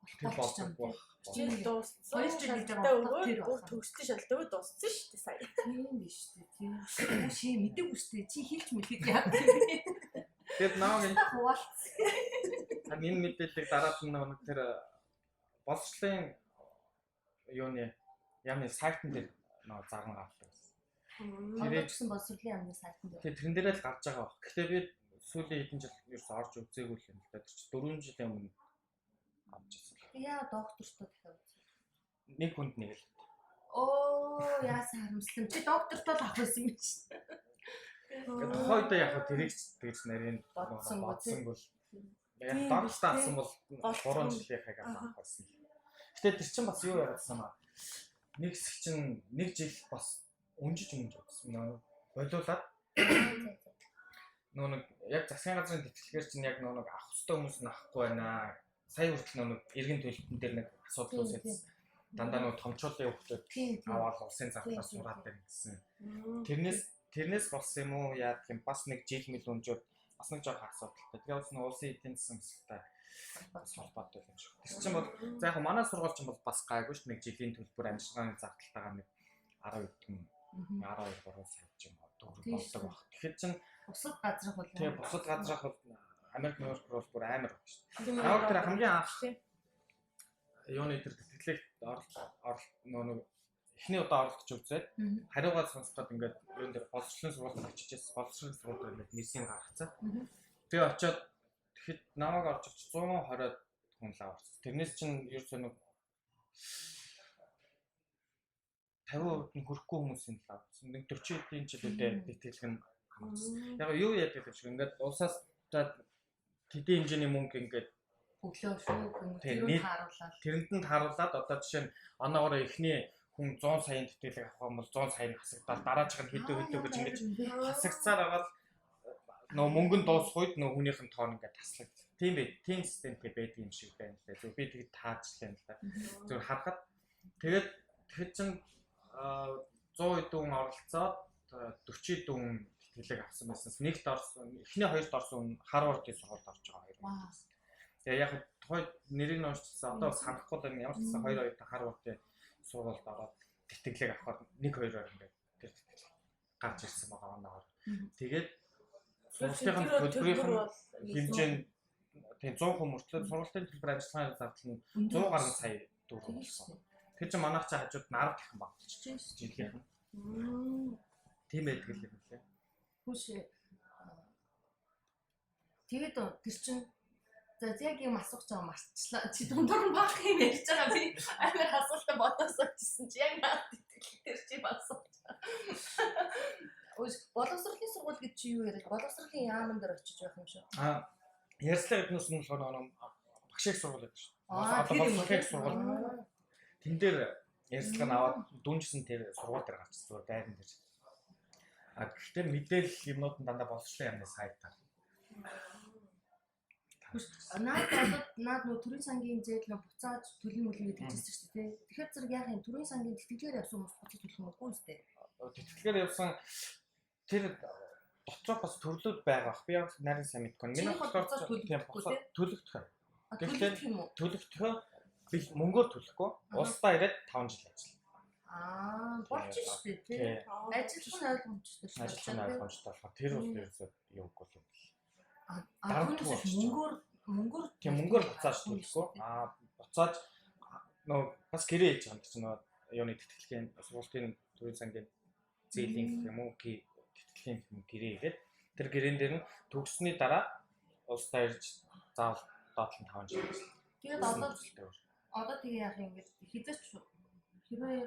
тэр Болчих болдог. Хичээл дууссан. Хоёр жил гэж Шалгалтаа байгаа утга өгөөд тэр бүр байна. төгссөн шалгалтаа өгөөд дууссан шүү дээ сая. Тийм биш үү тийм. Ши мэдээгүй шүү дээ. Чи хэлж мэдэхэд яа. Тэгээд намайг энэ Хуваалцсан. энэ мэдээллийг дараад нэг тэр боловсролын юуны яамны сайтн дээр нөгөө зарна гардаг байсан. Тэр гэсэн боловсролын яамны сайтн дээр. Тэгээ тэрэн дээрээ л гарч байгаа баг. Гэхдээ би сүүлийн хэдэн жил ерөөс орж үзээгүй л юм л да. Тэр чинь 4 жилийн өмнө авч ирсэн. Яа доктортой дахиад үзээ. Нэг хүнд нэг л. Оо яасан харамслан. Чи доктортой л авах байсан юм чи. Тэгээ тухайн үедээ яг хөө тэрийг ч тэгж нарийн Бодсонгүй, бодсонгүй л. Яг Тийм доктортой биш, авсан бол Болцсон. 3 жилийнхайг авах байсан. Гэтэ тэр чинь бас юу яагаад аа. Нэг хэсэг чинь нэг жил бас өнжиж өнж явсан. Нөө болиулаад нөө нэг яг засгийн газрын тэтгэлгээр чинь яг нөө нэг авах ёстой хүмүүс нь авахгүй байна. Сая хүртэл нөө нэг эргэн төлөлтөн дээр нэг асуудал Тийм, үүссэн. Дандаа нөө томчуулын хүүхдүүд Тийм тийм. аваад улсын зардлаар Тийм, тийм, сураад байна гэсэн. Тэрнээс Тэрнээс болсон юм уу яадаг юм бас нэг жил мэл өнжөөд бас нэг жоохон асуудалтай. Тэгээ бас нэг улсын эдийн засгийн хэсэгтэй бас холбоотой юм шиг. Тэр чинь бол за яг манай сургууль чинь бол бас гайгүй шүү дээ. Нэг жилийн төлбөр амжилтын зардалтайгаа нэг 10 хэдэн 12 3 сая ч юм уу төгрөг Тийм болдог шүү. баг. Тэгэхээр чинь Бусад газрах бол тэгээ бусад газрах бол Америк Нью-Йорк бол бүр амар баг шүү дээ. Намайг тэр хамгийн анх юуны тэр тэтгэлэгт оролт нөө нэг эхний удаа оролдож үзээд хариугаа сонсоход ингээд юун дээр боловсролын сургуульд очиж байсан. Боловсролын сургуульд ингээд нэрсийг гаргацсан. Тэгээ очиод тэгэхэд намайг орж очиж 120 хүн л аварсан. Тэрнээс чинь ерөөсөө нэг 50% нь хүрэхгүй хүмүүсийн л авсан. Нэг 40 хэдийн жилүүдээ тэтгэлэг нь хамаарсан. Яг юу яадаг юм шиг ингээд улсаас за тэдний хэмжээний мөнгө ингээд өглөө шүү гэмээр Тийм, тэр нийт- тааруулаад тэрэнд нь тааруулаад одоо жишээ нь оноогоор эхний хүн 100 саяын тэтгэлэг авах юм бол 100 сая нь хасагдаад дараачих нь хэдүү хэдүү гэж ингэж хасагцаар аваад нөө мөнгө нь дуусах үед нөө хүнийх нь тоон ингээд таслаг. Тийм бай. Тийм системтэй байдаг юм шиг байна л да. Зөв би тэгэд таарчлаа юм л да. Зөв харахад тэгээд тэгэхэд чин 100 хэдэн хүн оролцоод 40 хэдэн хүн тэтгэлэг авсан байснаас нэгт орсон эхний хоёрт орсон хүн Харвардын сургуульд орж байгаа хоёр. Вау. Тэгээ яг тухай нэрийг нь уншчихсан. Одоо бас санахгүй л байна. Ямар ч гэсэн хоёр оюутан Харвардын сургуульд ороод тэтгэлэг авахар нэг хоёроор ингээд тэр тэтгэлэг гарч ирсэн байгаа оноогоор. Тэгээд сургалтын төлбөрийнх нь хэмжээ нь тийм 100% мөртлөө сургалтын төлбөр ажиллагааны зардал нь 100 гаруй сая төгрөг болсон. Тэр чинь манайх чинь хажууд нь 10 дахин бага болчих. Жилийнх нь. Тийм байдаг л юм лээ. Хүүш тэгээд тэр чинь за яг юм асуух жаа марчлаа. Чи дундуур нь баах юм ярьж байгаа би амар асуултаа бодоос очсон чи яг наад итгэл тэр чи асууж байгаа. Өөс боловсролын сургууль гэж чи юу яриад боловсролын яамн дээр очиж байх юм шүү. Аа ярьцлага эднээс нь болохоор нэг багш их сургууль байдаг шүү. Аа, Одоо тэр юм уу? боловсролын их сургууль. Тэн дээр ярьцлага нь аваад дүнжсэн тэр сургууль дээр гарчихсан зүгээр байран дээр. А гэхдээ мэдээлэл юмнууд нь дандаа боловсролын яамны сайтаар. Наад одоо наад нөө төрийн сангийн зээл нөө буцааж төлөн мөлөн гэж хэлжсэн шүү дээ. Тэгэхээр зэрэг яах юм төрийн сангийн тэтгэлгээр явсан хүмүүс буцаж төлөх юм уу үстэй. Тэтгэлгээр явсан тэр дотроо бас төрлүүд байгаа бах. Би яг нарийн сайн мэдгүй. Чиний Миний бол болохоор буцааж тийм төлөгдөхгүй, буцаад төлөгдөх. Гэхдээ- Төлөх юм уу? Төлөгдөхөө би мөнгөөр төлөхгүй. Улсдаа ирээд 5 жил ажиллана. Аа, болж шүү дээ тий. Тий. Ажиллах нь ойлгомжтой шүү. Ажиллах нь ойлгомжтой болохоор тэр бол ерөөсөө явгүй юм бэл. Аа, дарамт түүнээс болчих. мөнгөөр Тийм мөнгөөр буцааж төлөхгүй. Аа буцааж нөө бас гэрээ хийж байгаа юм чинь нөө юуны тэтгэлгийн сургуулийн төрийн сангийн зээлийн гэх юм уу тэтгэлгийн гэх юм гэрээ хийгээд тэр гэрээн дээр нь төгссөний дараа улсдаа ирж заавал доотлон 5 жил ажиллана. Тэгээд одоо тэгээ яах юм ингээд хизээч хэрвээ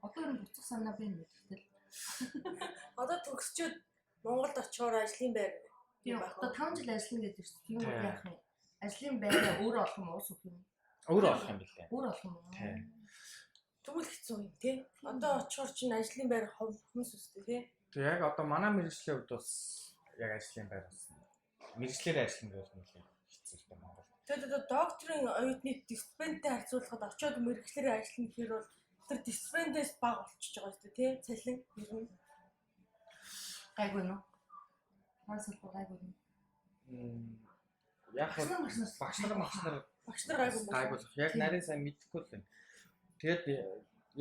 одоо ер нь буцах санаа байна уу гэтэл Одоо төгсчөөд Монголд очихоор ажлын байр Тийм байх одоо уу? 5 жил ажиллана гэдэг чинь тийм үү Тийм. яах юм? Ажлын байраа өөрөө олох юм уу ус өгөх юм? Өөрөө олох юм билээ. Өөрөө олох юм уу? Тийм. Тэгвэл хэцүү юм тий. Одоо очихоор чинь ажлын байр хүмүүс үстэй тий. Тэгээ яг одоо манай мэргэжлийн хувьд бас яг ажлын байр бас мэргэжлээр ажиллана гэвэл нэлээд хэцүү л дээ Монгол. Тэгээд одоо докторийн оюутны диспентэй харьцуулахад очиод мэргэжлээрээ ажиллана гэхээр бол тэр диспендээс бага болчихж байгаа үстэй тий. Цалин ер нь. Гайгүй нүү? Манай салбар гайгүй нүү? Яг Багш нар багш нар багш нар багш нар Багш нар гайгүй юм байна. гайгүй л. Яг нарийн сайн мэдэхгүй л байна. Тэгээд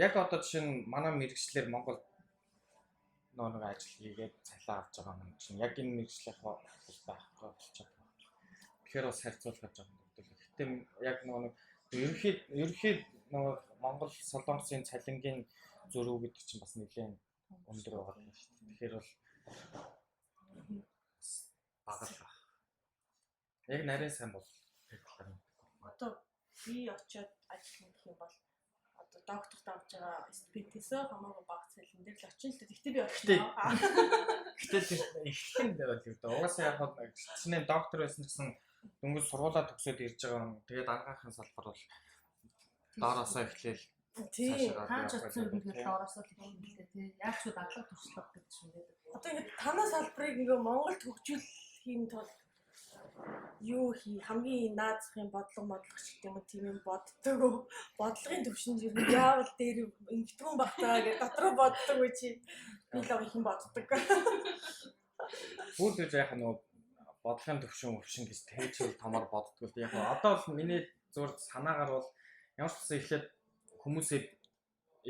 яг одоо жишээ нь манай мэргэжлэр Монгол нөө нэг ажил хийгээд цалин авч байгаа юм чинь яг энэ мэргэжлийнх бол байхгүй болчиход байна. Тэгэхээр бас харьцуулахад жоохон дөрвөл. Гэтэ яг нөө нэг ерөнхий нөгөө Монгол Солонгосын цалингийн зөрүү гэдэг чинь бас нэлээд өндөр байгаа юм шүү дээ. Тэгэхээр бол бас бага л баг. Яг нарийн сайн бол тэр талаар мэдэхгүй. Одоо би очиод ажиллана гэх юм бол одоо докторт авч байгаа стипендээсээ хамаагүй бага цалин дээр л очино л дээ. Гэхдээ би очино. Гэтэ тэр эхлэх нь дээр бол юу дээ. Угаасаа яг чинээ доктор байсан гэсэн дөнгөж сургуулаа төгсөөд ирж байгаа юм. Тэгээд ангаахын салбар бол доороосоо эхлээл Тийм. цаашаа Хаач явах очсон юм байх тэгэхээр тийм. доороосоо л эхэлнэ л дээ тий. Яг ч дадлага туршлага гэж юм байдаг. Одоо ингээд танаа салбарыг ингээ Монголд хөгжүүлэхийн тулд юу хий хамгийн наад захын бодлого модлого ч гэдэг юм уу тийм юм боддог уу? Бодлогын төвшөнд ер нь яавал дээр ингэдэггүй бах таа гэж дотроо боддог үү чи? Би л их юм боддог. Бүр л яг нөгөө бодлогын төвшин өвшин гэж тэгж бол томор боддгоо л яг одоо бол миний зур санаагаар бол ямар ч гэсэн эхлээд хүмүүсээ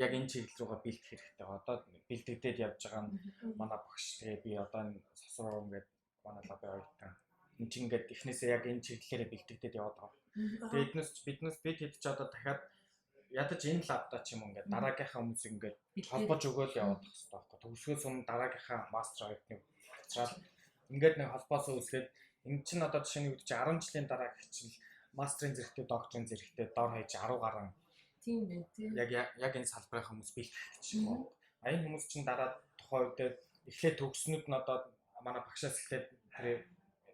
яг энэ чиглэл рүүгээ бэлдэх хэрэгтэй. Одоо бэлдэгдээд явж байгаа нь манай багш тэгээ би одоо энэ сосроо ингээд манай лабын оюутан энэ чинь ингээд эхнээсээ яг энэ чиглэлээрээ бэлдэгдээд яваад байгаа. Тэгээ эднээс биднээс бид хэд ч одоо дахиад ядаж энэ лабда ч юм уу ингээд дараагийнхаа хүмүүсийг ингээд холбож өгөөл яваад байх хэрэгтэй байхгүй. Төгсгөөс өмнө дараагийнхаа мастер оюутныг авчраад ингээд нэг холбоосоо үүсгээд энэ чинь одоо жишээ нь юу гэдэг чинь 10 жилийн дараа гिचил мастрын зэрэгтэй докторын зэрэгтэй дор хаяж 10 гаруй Тийм байх тий. яг яг энэ салбарын хүмүүс бэлтгэх гэж юм уу. А энэ хүмүүс чинь дараа тухайн үедээ эхлээд төгснөд нь одоо манай багшаас эхлээд тэр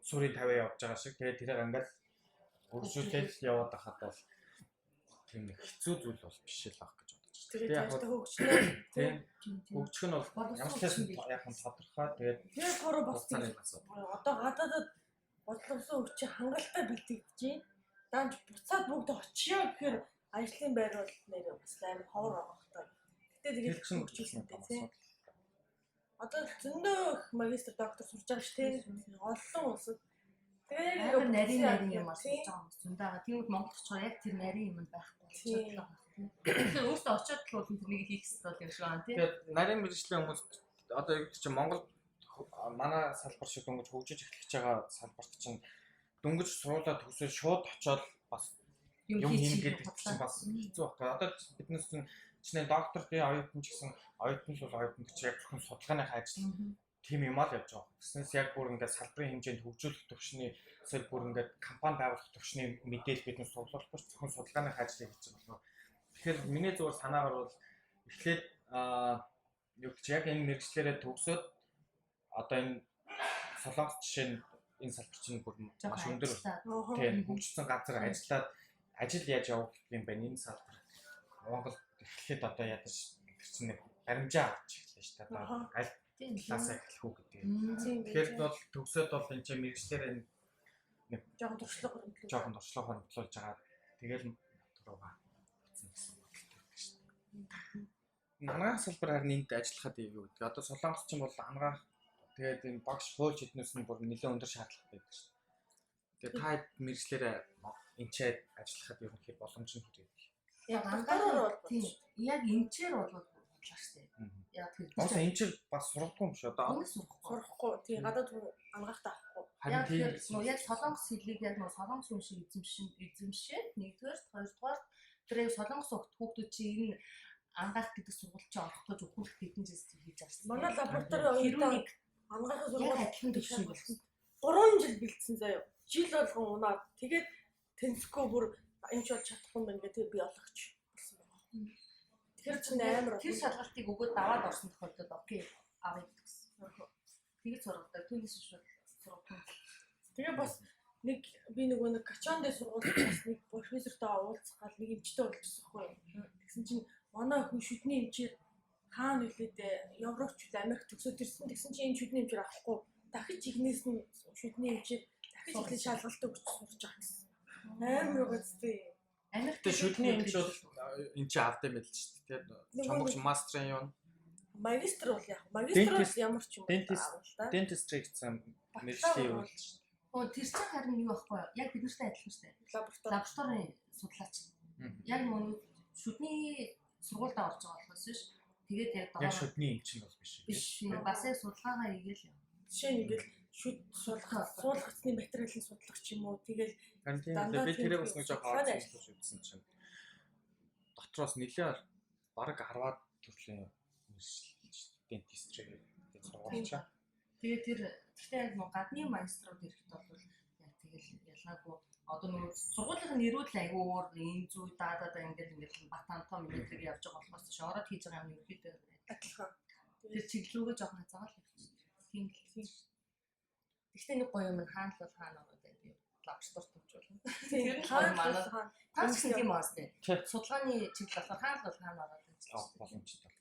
сүрийн 50 явж байгаа шиг тэгээд тэрийг ингээд өргөжүүлээд яваад байхад бол тийм нэг хэцүү зүйл бол биш л байх гэж бодож байна. Тэгээд Яг цаашдаа хөгжлөө. тийм Тийм тийм. хөгжих нь бол ямар ч байсан яг нь тодорхой тэгээд Тэр хороо бас хугацааны асуудал. одоо гадаадад бодлогосон хүч хангалттай бэлтгэж байна. Даанч буцаад бүгд очиё гэхээр ажлын байр бол нэр бас амар ховор байгаа хэрэг. Гэтэ Тэр тэгээд чинь хөгжүүлсэн тийм. Одоо зөндөө их магистр доктор сурж байгаа шүү тийм. Олон улсад. Тэгээд Амар нарийн нарийн юм аа тийм. сурж байгаа юм зөндөө байгаа. Тиймүүд Монгол очихоор яг тэр нарийн юм байхгүй Тийм. болчиход байгаа юм. Тэгэхээр өөртөө очиод л бол тэрнийг хийх хэрэгтэй юм шиг байна тий. Тэгээд нарийн мэргэжлийн хүмүүс одоо юу гэдэг чинь Монгол манай салбар шиг дөнгөж хөгжиж эхлэж байгаа салбарт чинь дөнгөж сургуулаа төгсөөд шууд очиод бас юм хийнэ гэдэг чинь бас хэцүү байхгүй. Одоо биднес чинь чинээ доктор тий оюутан ч гэсэн оюутан л бол оюутан гэж яг зөвхөн судалгааныхаа ажил тийм юм аа л явж байгаа. Тэгснээс яг бүр ингээд салбарын хэмжээнд хөгжүүлэх төвшний эсвэл бүр ингээд компани байгуулах төвшний мэдээлэл биднес судлахгүй ч зөвхөн судалгааныхаа ажлыг хийж байгаа болохоор тэгэхээр миний зүгээр санаагаар бол эхлээд юу гэж яг энэ мэргэжлээрээ төгсөөд одоо энэ Солонгос жишээ нь энэ салбар чинь бүр маш өндөр тийм хөгжсөн газар ажиллаад ажил яаж явагддаг юм бэ энэ салбар Монгол эхлээд одоо ядаж тэр чинь нэг баримжаа авч эхлэв шүү дээ. Одоо аль талаасаа эхлэх үү гэдэг. Тэгэхээр бол төгсөөд бол энэ чинь мэргэжлээр энэ нэг жоохон туршлага хөрөнгөлүүлж жоохон туршлага хөрөнгөлүүлж байгаа. Тэгэл руугаа утсан гэсэн бодолтой байдаг шүү дээ. Ангаах салбар харин энд ажиллахад юу гэдэг. Одоо Солонгос чинь бол ангаах тэгээд энэ багш хуульч эднээс нь бүр нэлээд өндөр шаардлага байдаг шүү дээ. Тэгээд та мэргэжлээрээ энэ ч ажиллахад ерөнхий боломж нь хэрэг. Яг ангаар тийм яг энчээр бол бодлоо шүү дээ. Яг тэр. Уусаа энчээр бас сургадгүй юм шүү. Одоо сурахгүй. Сурахгүй. Тийм гадаад хүн ангаахтаа авахгүй. Харин тийм нөө яг солонгос хэлийг яг нөө солонгос хүн шиг эзэмшээд нэгдүгээр хоёрдугаар тэр яг солонгос хүүхдүүд чи энэ ангаах гэдэг сургууль чи орох гэж өгөх хэдэн жил хийж авсан. Манай лаборатори оюутан ангаахын сургууль адилхан төвшин болсон. 3 жил бэлдсэн заяа. Жил болгон унаад тэгээд тэнцэхгүй бүр энэ ч болж чадахгүй юм байна гэдэг би ологч болсон байна. Тэр чинь амар тэр шалгалтыг өгөөд даваад орсон тохиолдолд okay авъя гэсэн. Тэгээд сургадаг. Түүнээс шууд сургадаг. Тэгээ бас нэг би нөгөө нэг Качонд сургуульд бас нэг профессортой уулзах гал нэг эмчтэй уулзсан байхгүй юу. Тэгсэн чинь манай охин шүдний эмчээр хаана үлээ дээ Европч үл Америк төгсөөд ирсэн. Тэгсэн чинь энэ шүдний эмчээр авахгүй дахиж игнээс нь шүдний эмчээр дахиж эхлэн шалгалт өгч сурч байгаа гэсэн. Амар гоцтой. Америк Тэгээ шүдний эмч бол энэ чи авд юм байл шүү дээ. Нөгөө Чонгогч мастрын юу? Магистр бол яг магистр бол ямар ч юм Dentist. бол та. Dentistry гэсэн мэргэжлийн юу л шүү Оо тэр чинь харин юу байхгүй юу? Яг бид нартай адилхан шүү дээ. Лаборатори. Лабораторийн судлаач. дээ. Яг нөгөө шүдний сургуульд орж байгаа болохоос биш. Тэгээд яг Яг доор шүдний эмч нь бол биш. биш. Бас яг судалгаагаа хийгээл яв. Жишээ нь ингээл шүд суулгах суулгацны материалын судлах ч юм уу. Тэгэл Харин тийм Дандаа лээ. Би тийм тэрийг бас нэг жоохон судалгааны орж үзсэн үзсэн чинь дотроос нэлээ бараг 10-аад төрлийн мэргэжил dentistry гэдэг сургууль чаа. Тэгээд тэр гэхдээ яг нөгөө гадны магиструуд ирэхэд бол яг тэгэл ялгаагүй одоо нөгөө сургуулийн нэрүүд л айгүй өөр энэ зүй даа даа даа ингээл ингээл бат анатоми мэдрэг явж байгаа болохоос биш ороод хийж байгаа юм ерөөхдөө адилхан. тэр чиглэлүүгээ жоохон хазаагаал явчих. Тийм л тийм. Гэхдээ нэг гоё юм нь хаана л бол хаана ороод байд юм. Лаборатори төвчүүлнэ. Тийм Тэр нь хаана манай л хаана. Та ч гэсэн тиймаас тий. Тий. Судалгааны чиглэл болохоор хаана л бол хаана ороод Авах ажиллаж. боломжтой.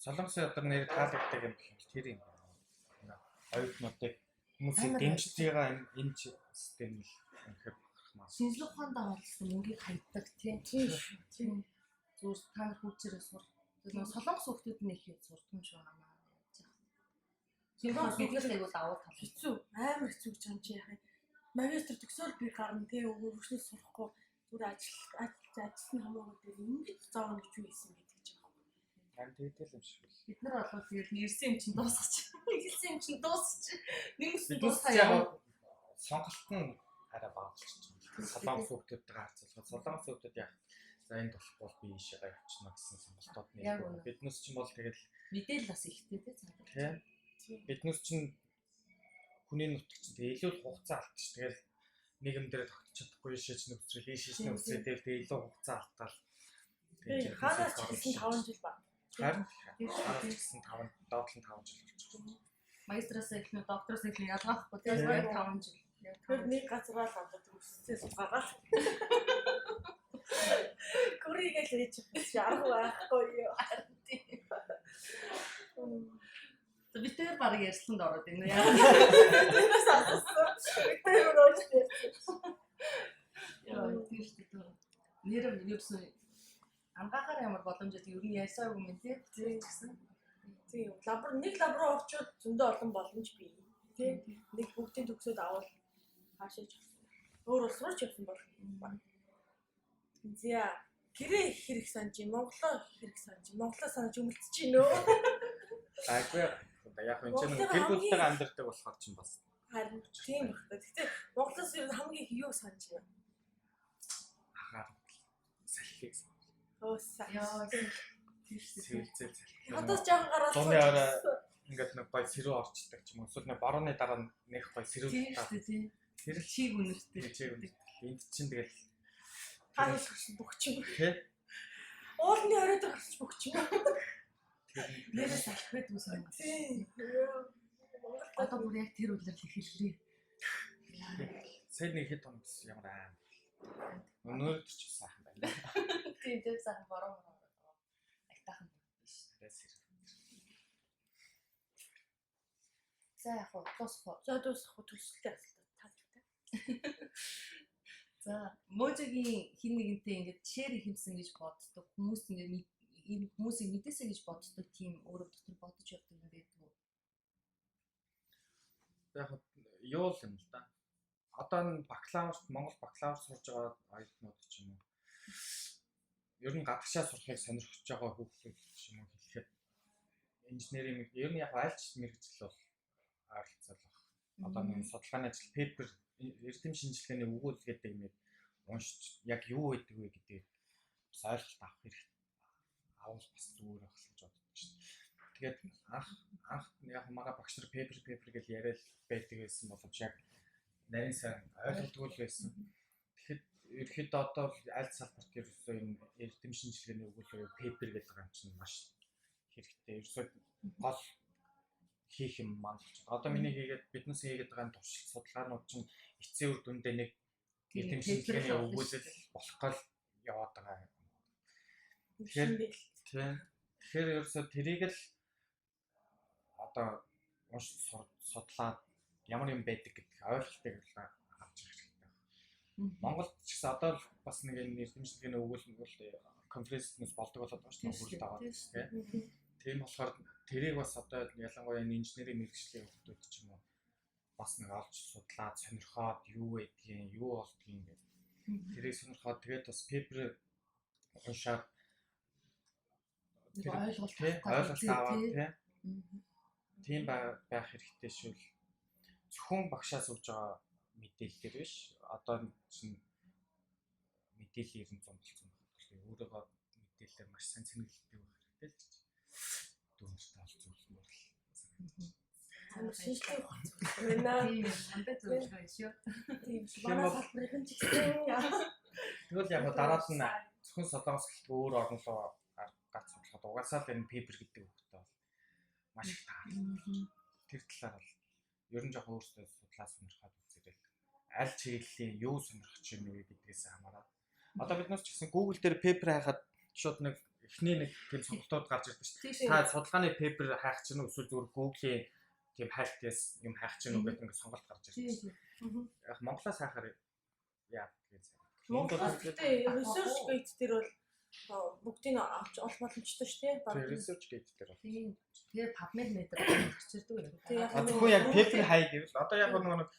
Солонгосын одоо нэр таалагддаг юм гэх юм тэр юм байна. Оюутнуудыг хүмүүсийг Амар дэмжиж байгаа энэ систем л үнэхээр бахархмаа. Шинжлэх ухаанд оролцсон мөнгийг хайдаг тий. Тийм шүү. Тийм. Зүгээр та нар хүүчээрээ сур. Тэр нөгөө солонгос хүүхдүүд нь их юм сурдаг юм шиг байна. Яаж яах. Солонгос биднээс айгуу давуу тал. Хэцүү. Амар хэцүү гэж юм чи яах юм. Магистр төгсөөл би гарна тий өргөжлөл сурахгүй зүгээр ажил ажилласан хамаагүй дээр ингэж зоон гэж юу хийсэн гэдэг ч юм. Харин тэгтэл юм шиг. Бид нар бол тэгэл нэрсэн юм чинь дуусгач. Хэлсэн юм чинь дуусч. Нэмсэн Бид дуусгаа яг яваа. сонголт нь арай бага болчихж байна. Солонгос хүүхдүүдтэйгээ харьцуулахад солонгос хүүхдүүд яг за энд болохгүй бол би ийшээгээ явчихна гэсэн сонголтууд Яг нэг. үнэ. Биднээс чинь бол тэгэл Мэдээлэл бас ихтэй тий цаана. тийм Тийм. биднээс чинь хүний нутаг чинь тэгээ илүү л хугацаа алдчих. Тэгэл нэг юм дээр тогтож чадахгүй ийшээ ч нөхцөл, ийшээ ч нөхцөл тэгэл тэгээ илүү хугацаа алдтал. Тэгээ хаанаас ч хэлсэн 5 жил баг. Харин Тийм шүү хаанаас дээ. ч гэсэн 5 доотлон 5 жил болчих. Магистраас эхлэн доктороос эхлэн ялгаахгүй тий. Тийм. Яг 5 жил. Яг Тэр 5 жил. нэг газараа л одоо төгссөн суугаад. Күрийгээ л хийж арга байхгүй юу. Тийм. За бид тэр баг ярьсланд ороод байна яа. Тэрнээс асуусан. Бид тэр өрөөж ярьсан. Яа тийм шүү дээ. Нэр ерөөсөн ангаахаар ямар боломж байдаг ер нь ярьсаагүй юм тий. Тийм. Ч гэсэн. Тийм. Лабор нэг лаб руу орчоод зөндөө олон боломж бий. Тий. Нэг бүгдийн төгсөөд авал хаашаа ч явсан. Өөр улс руу ч явсан бол. За гэрээ хэрэг санаж, Монголоо хэрэг санаж, Монголоо санаж өмөлдөж гин өө. Гайгүй. Яг энэ чинь Монголын гэр бүлтэйгээ хамгийн- амьдардаг болохоор чинь бас Харин тийм байх та. Гэтэ Монголоос ер нь хамгийн их юу санаж байна? агаар салхийг Өө сайн. Яа тийм шүү дээ. сэлзэл салхи. Хотоос жаахан гараад Зуны орой ингээд нэг гой сэрүү орчдөг ч юм уу. Эсвэл нэг борооны дараа нэг гой сэрүү Тийм татаад шүү дээ тий. тэр л Чиг үнэртэй. чиг үнэртэй. Энд чинь тэгэл хаанаас гарсан бүх юм. тий Уулны орой дээр гарч бүх юм. тэр Нэрээс алах байдгүй сонь. Тийм. Монголд Одоо бүр яг тэр үлрэл эхэллээ. сая нэг хэд хоног гэсэн ямар аим. Өнөөдөр ч бас сайхан байна. Тийм тийм сайхан бороо бороо. Айтаахан биш. Арай сэрүү. За яг уу дуусах уу. За дуусах уу төлсөлтэй асуулт таалтай. За Можогийн хин нэгэнтэй ингээд шэр хэмсэн гэж боддог хүмүүс ингээд энэ хүмүүсийг мэдээсэй гэж боддог тийм өөрөө дотор бодож явдаг юм байдаг уу? Яг юу л юм л да. Одоо энэ бакалаврт Монгол бакалавр сурж байгаа оюутнууд ч юм уу. Ер нь гадагшаа сурахыг сонирхож байгаа хүүхдүүд ч юм уу хэлэхэд инженерийн ер нь яг аль ч мэргэжил бол ойролцоолох. Одоо нэг судалгааны ажил paper эрдэм шинжилгээний өгүүлэл гэдэг юм уншиж яг юу гэдэг вэ гэдгийг бас ойлголт авах хэрэгтэй. Авал бас зүгээр байх л гэж боддог шин. Тэгээд анх анх яг манай багш нар paper paper гэж яриад байдаг байсан боловч яг нарийн сайн ойлгодгүй л байсан. Тэгэхэд Ерөнхийдөө одоо аль салбарт ерөөсөө энэ эрдэм шинжилгээний өгүүлбэр paper гэдэг юм чинь маш хэрэгтэй. Ерөөсөө гол хийх юм маань болчиход. Одоо миний хийгээд биднээс хийгээд байгаа энэ туршилт судалгаанууд чинь эцсийн үр дүндээ нэг эрдэм шинжилгээний өгүүлэл болох гал яваад байгаа. Тэгэхээр тийм. Тэгэхээр ерөөсөө тэрийг л одоо унш судлаад ямар юм байдаг гэдэг ойлголтыг л авч ирэх хэрэгтэй. Монголд ч гэсэн одоо л бас нэг энэ эрдэм шинжилгээний өгүүлэл конференцнээс болдог болоод байгаа шүү дээ. Хүрэлт аваад тийм. Тийм болохоор тэрийг бас одоо ялангуяа энэ инженерийн мэргэжлийн хүмүүс ч юм уу бас нэг олж судлаад сонирхоод юу байдгийг, юу болдгийг гэдэг. Тэрийг сонирхоод тэгээд бас paper уншаад тэр ойлголт аваад тийм. Тийм байх хэрэгтэй шүү л. Зөвхөн багшаас өгж байгаа мэдээлэлээр биш. Одоо чинь мэдээллийн 90 100 болсон байх. Өөрөөгөө мэдээлэлээр маш сайн цэнэглэдэг байх хэрэгтэй л гэж. Дүүнертэй олж зөвлөмөр л. Амар шинжлэх ухаан зөвлөх байна. Тийм, амбай зөвлөгөө шүү. Тийм, манай салбарын ч гэсэн. Тэгвэл яг дараад нь зөвхөн Солонгос гэлтгүй өөр орн руу гац судлахад угаасаа л энэ paper гэдэг үгтэй бол маш их таарна. Тэр талаар бол ер нь жоохон өөрсдөө судлаа сонирхоод үзээрэй. Аль чиглэлийн юу сонирхож юм бэ гэдгээс хамаарат. Одоо бид нар ч гэсэн Google дээр paper хайхад шууд нэг эхний нэг тийм сонголтууд гарч ирдэг шүү дээ. Та судалгааны paper хайх чинь эсвэл зүгээр Google-ийн тийм хайлтаас юм хайх чинь үү гэдэг нэг сонголт гарч ирдэг шүү дээ. Яг Монголоос хайхаар яа гэж сайн. Монголоос гэхдээ ResearchGate дээр бол бүгдийг авч олох боломжтой шүү дээ. ResearchGate дээр бол. Тийм. Тэгээ PubMed дээр гарч ирдэг юм. Зөвхөн яг paper хай гэвэл одоо яг нэг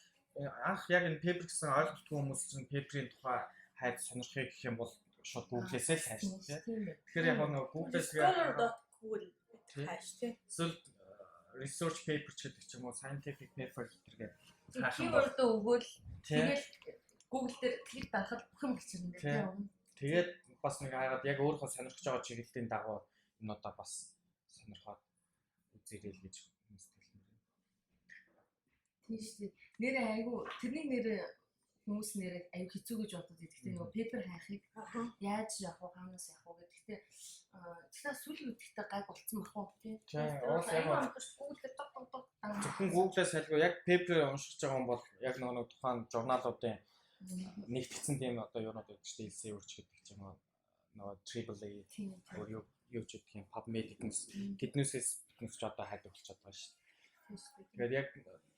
анх яг энэ paper гэсэн ойлголтгүй хүмүүс чинь paper-ийн тухай хайд сонирхъя гэх юм бол шууд Google-ээс л хайш тий. Тэгэхээр яг нэг Google-ээс scholar.google хайш тий. Эсвэл research paper ч гэдэг ч юм уу scientific paper гэдэргээ keyword-өө өгөөл тэгэл Google дээр клик дарахад бүх юм гарч ирнэ тий. Тэгээд бас нэг хайгаад яг өөрийнхөө сонирхож байгаа чиглэлийн дагуу юмнуудаа бас сонирхоод үзээрэй л гэж хүмүүст хэлмээр байна. Тийм шүү дээ. Нэрээ айгу тэрний нэрээ хүмүүс нэрээ аюу хэцүү гэж бодод. Гэхдээ нөгөө paper хайхыг яаж явах вэ, хаанаас явах вэ гэдэг. Гэхдээ сүүлийн үед гэхдээ гайг болцсон бах уу тий. Тийм, уус яг Google дээр тог тог тог. Зөвхөн Google-аас хайлгүй яг paper уншиж байгаа хүн бол яг нөгөө тухайн журналуудын нэгтгэсэн тийм одоо юунууд байдаг шүү дээ. Elsevier ч гэдэг ч юм уу нөгөө Triple A өөр юу ч гэдэг юм PubMed тэднээсээс биднээс ч одоо хайдаг болчиход байгаа шүү дээ. Тэгээд яг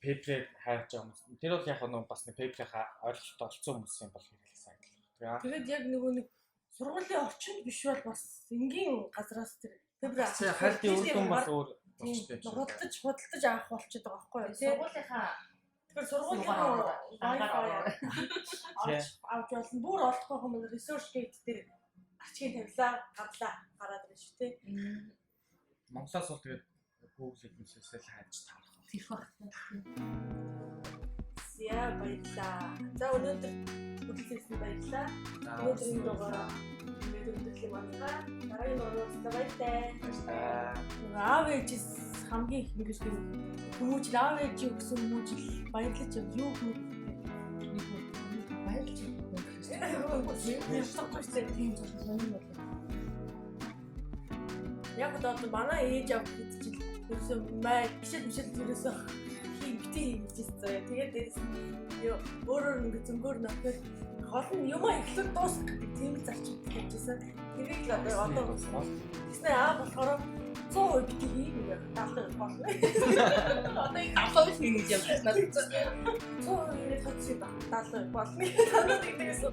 paper-ийг хайж байгаа хүмүүс тэр бол яг нөгөө бас нэг paper-ийнхаа ойлголттой олцсон хүмүүс юм бол хэрэглэх сайн. Тэгээд яг нөгөө нэг сургуулийн орчинд биш бол бас энгийн газраас тэр paper хайлтын үр дүн бас өөр болчтой юм шиг. Худалдаж авах болчиход байгаа байхгүй юу? Сургуулийнхаа тэгэхээр сургуулийн Wi-Fi авч болно. Бүр олохгүй хүмүүс ResearchGate дээр арчиг тавилаа, гарлаа, гараад ирнэ шүү дээ. Монголоос бол тэгээд Google эднээсээ л хайж таарах. Тэрх байх. За баярлалаа. За өнөөдөр хүрэлцээсэнд баярлалаа. Өнөөдрийн дугаараа ингээд өндөрлөе манайхаа. Дараагийн дугаараас баяртай. Баярлалаа. Аав ээжээс хамгийн их нэгж хүмүүжил аав ээж өгсөн хүмүүжил баярлаж юу гэх баярлаж явахгүй шүү дээ. Тийм зүйл сонир болоо. Яг одоо манай ээж аав хэд жил ерөөсөө май бишэл бишэл ерөөсөө хий бити хийжсэн заяа. Тэгээд дээрээс нь юу өөрөөр ингээ зөнгөөр нөхөр хол нь юм эхлээд дуусах гэдэг тийм л зарчим тавьжсэн. Тэрийг л одоо тэгснэ аа болохоор 100% бити хий гэх 70% болно. Одоо энэ 70% хийнэ гэж явж байна. 100% тоцсон ба 70% болно. Танад тэгдэгсэн.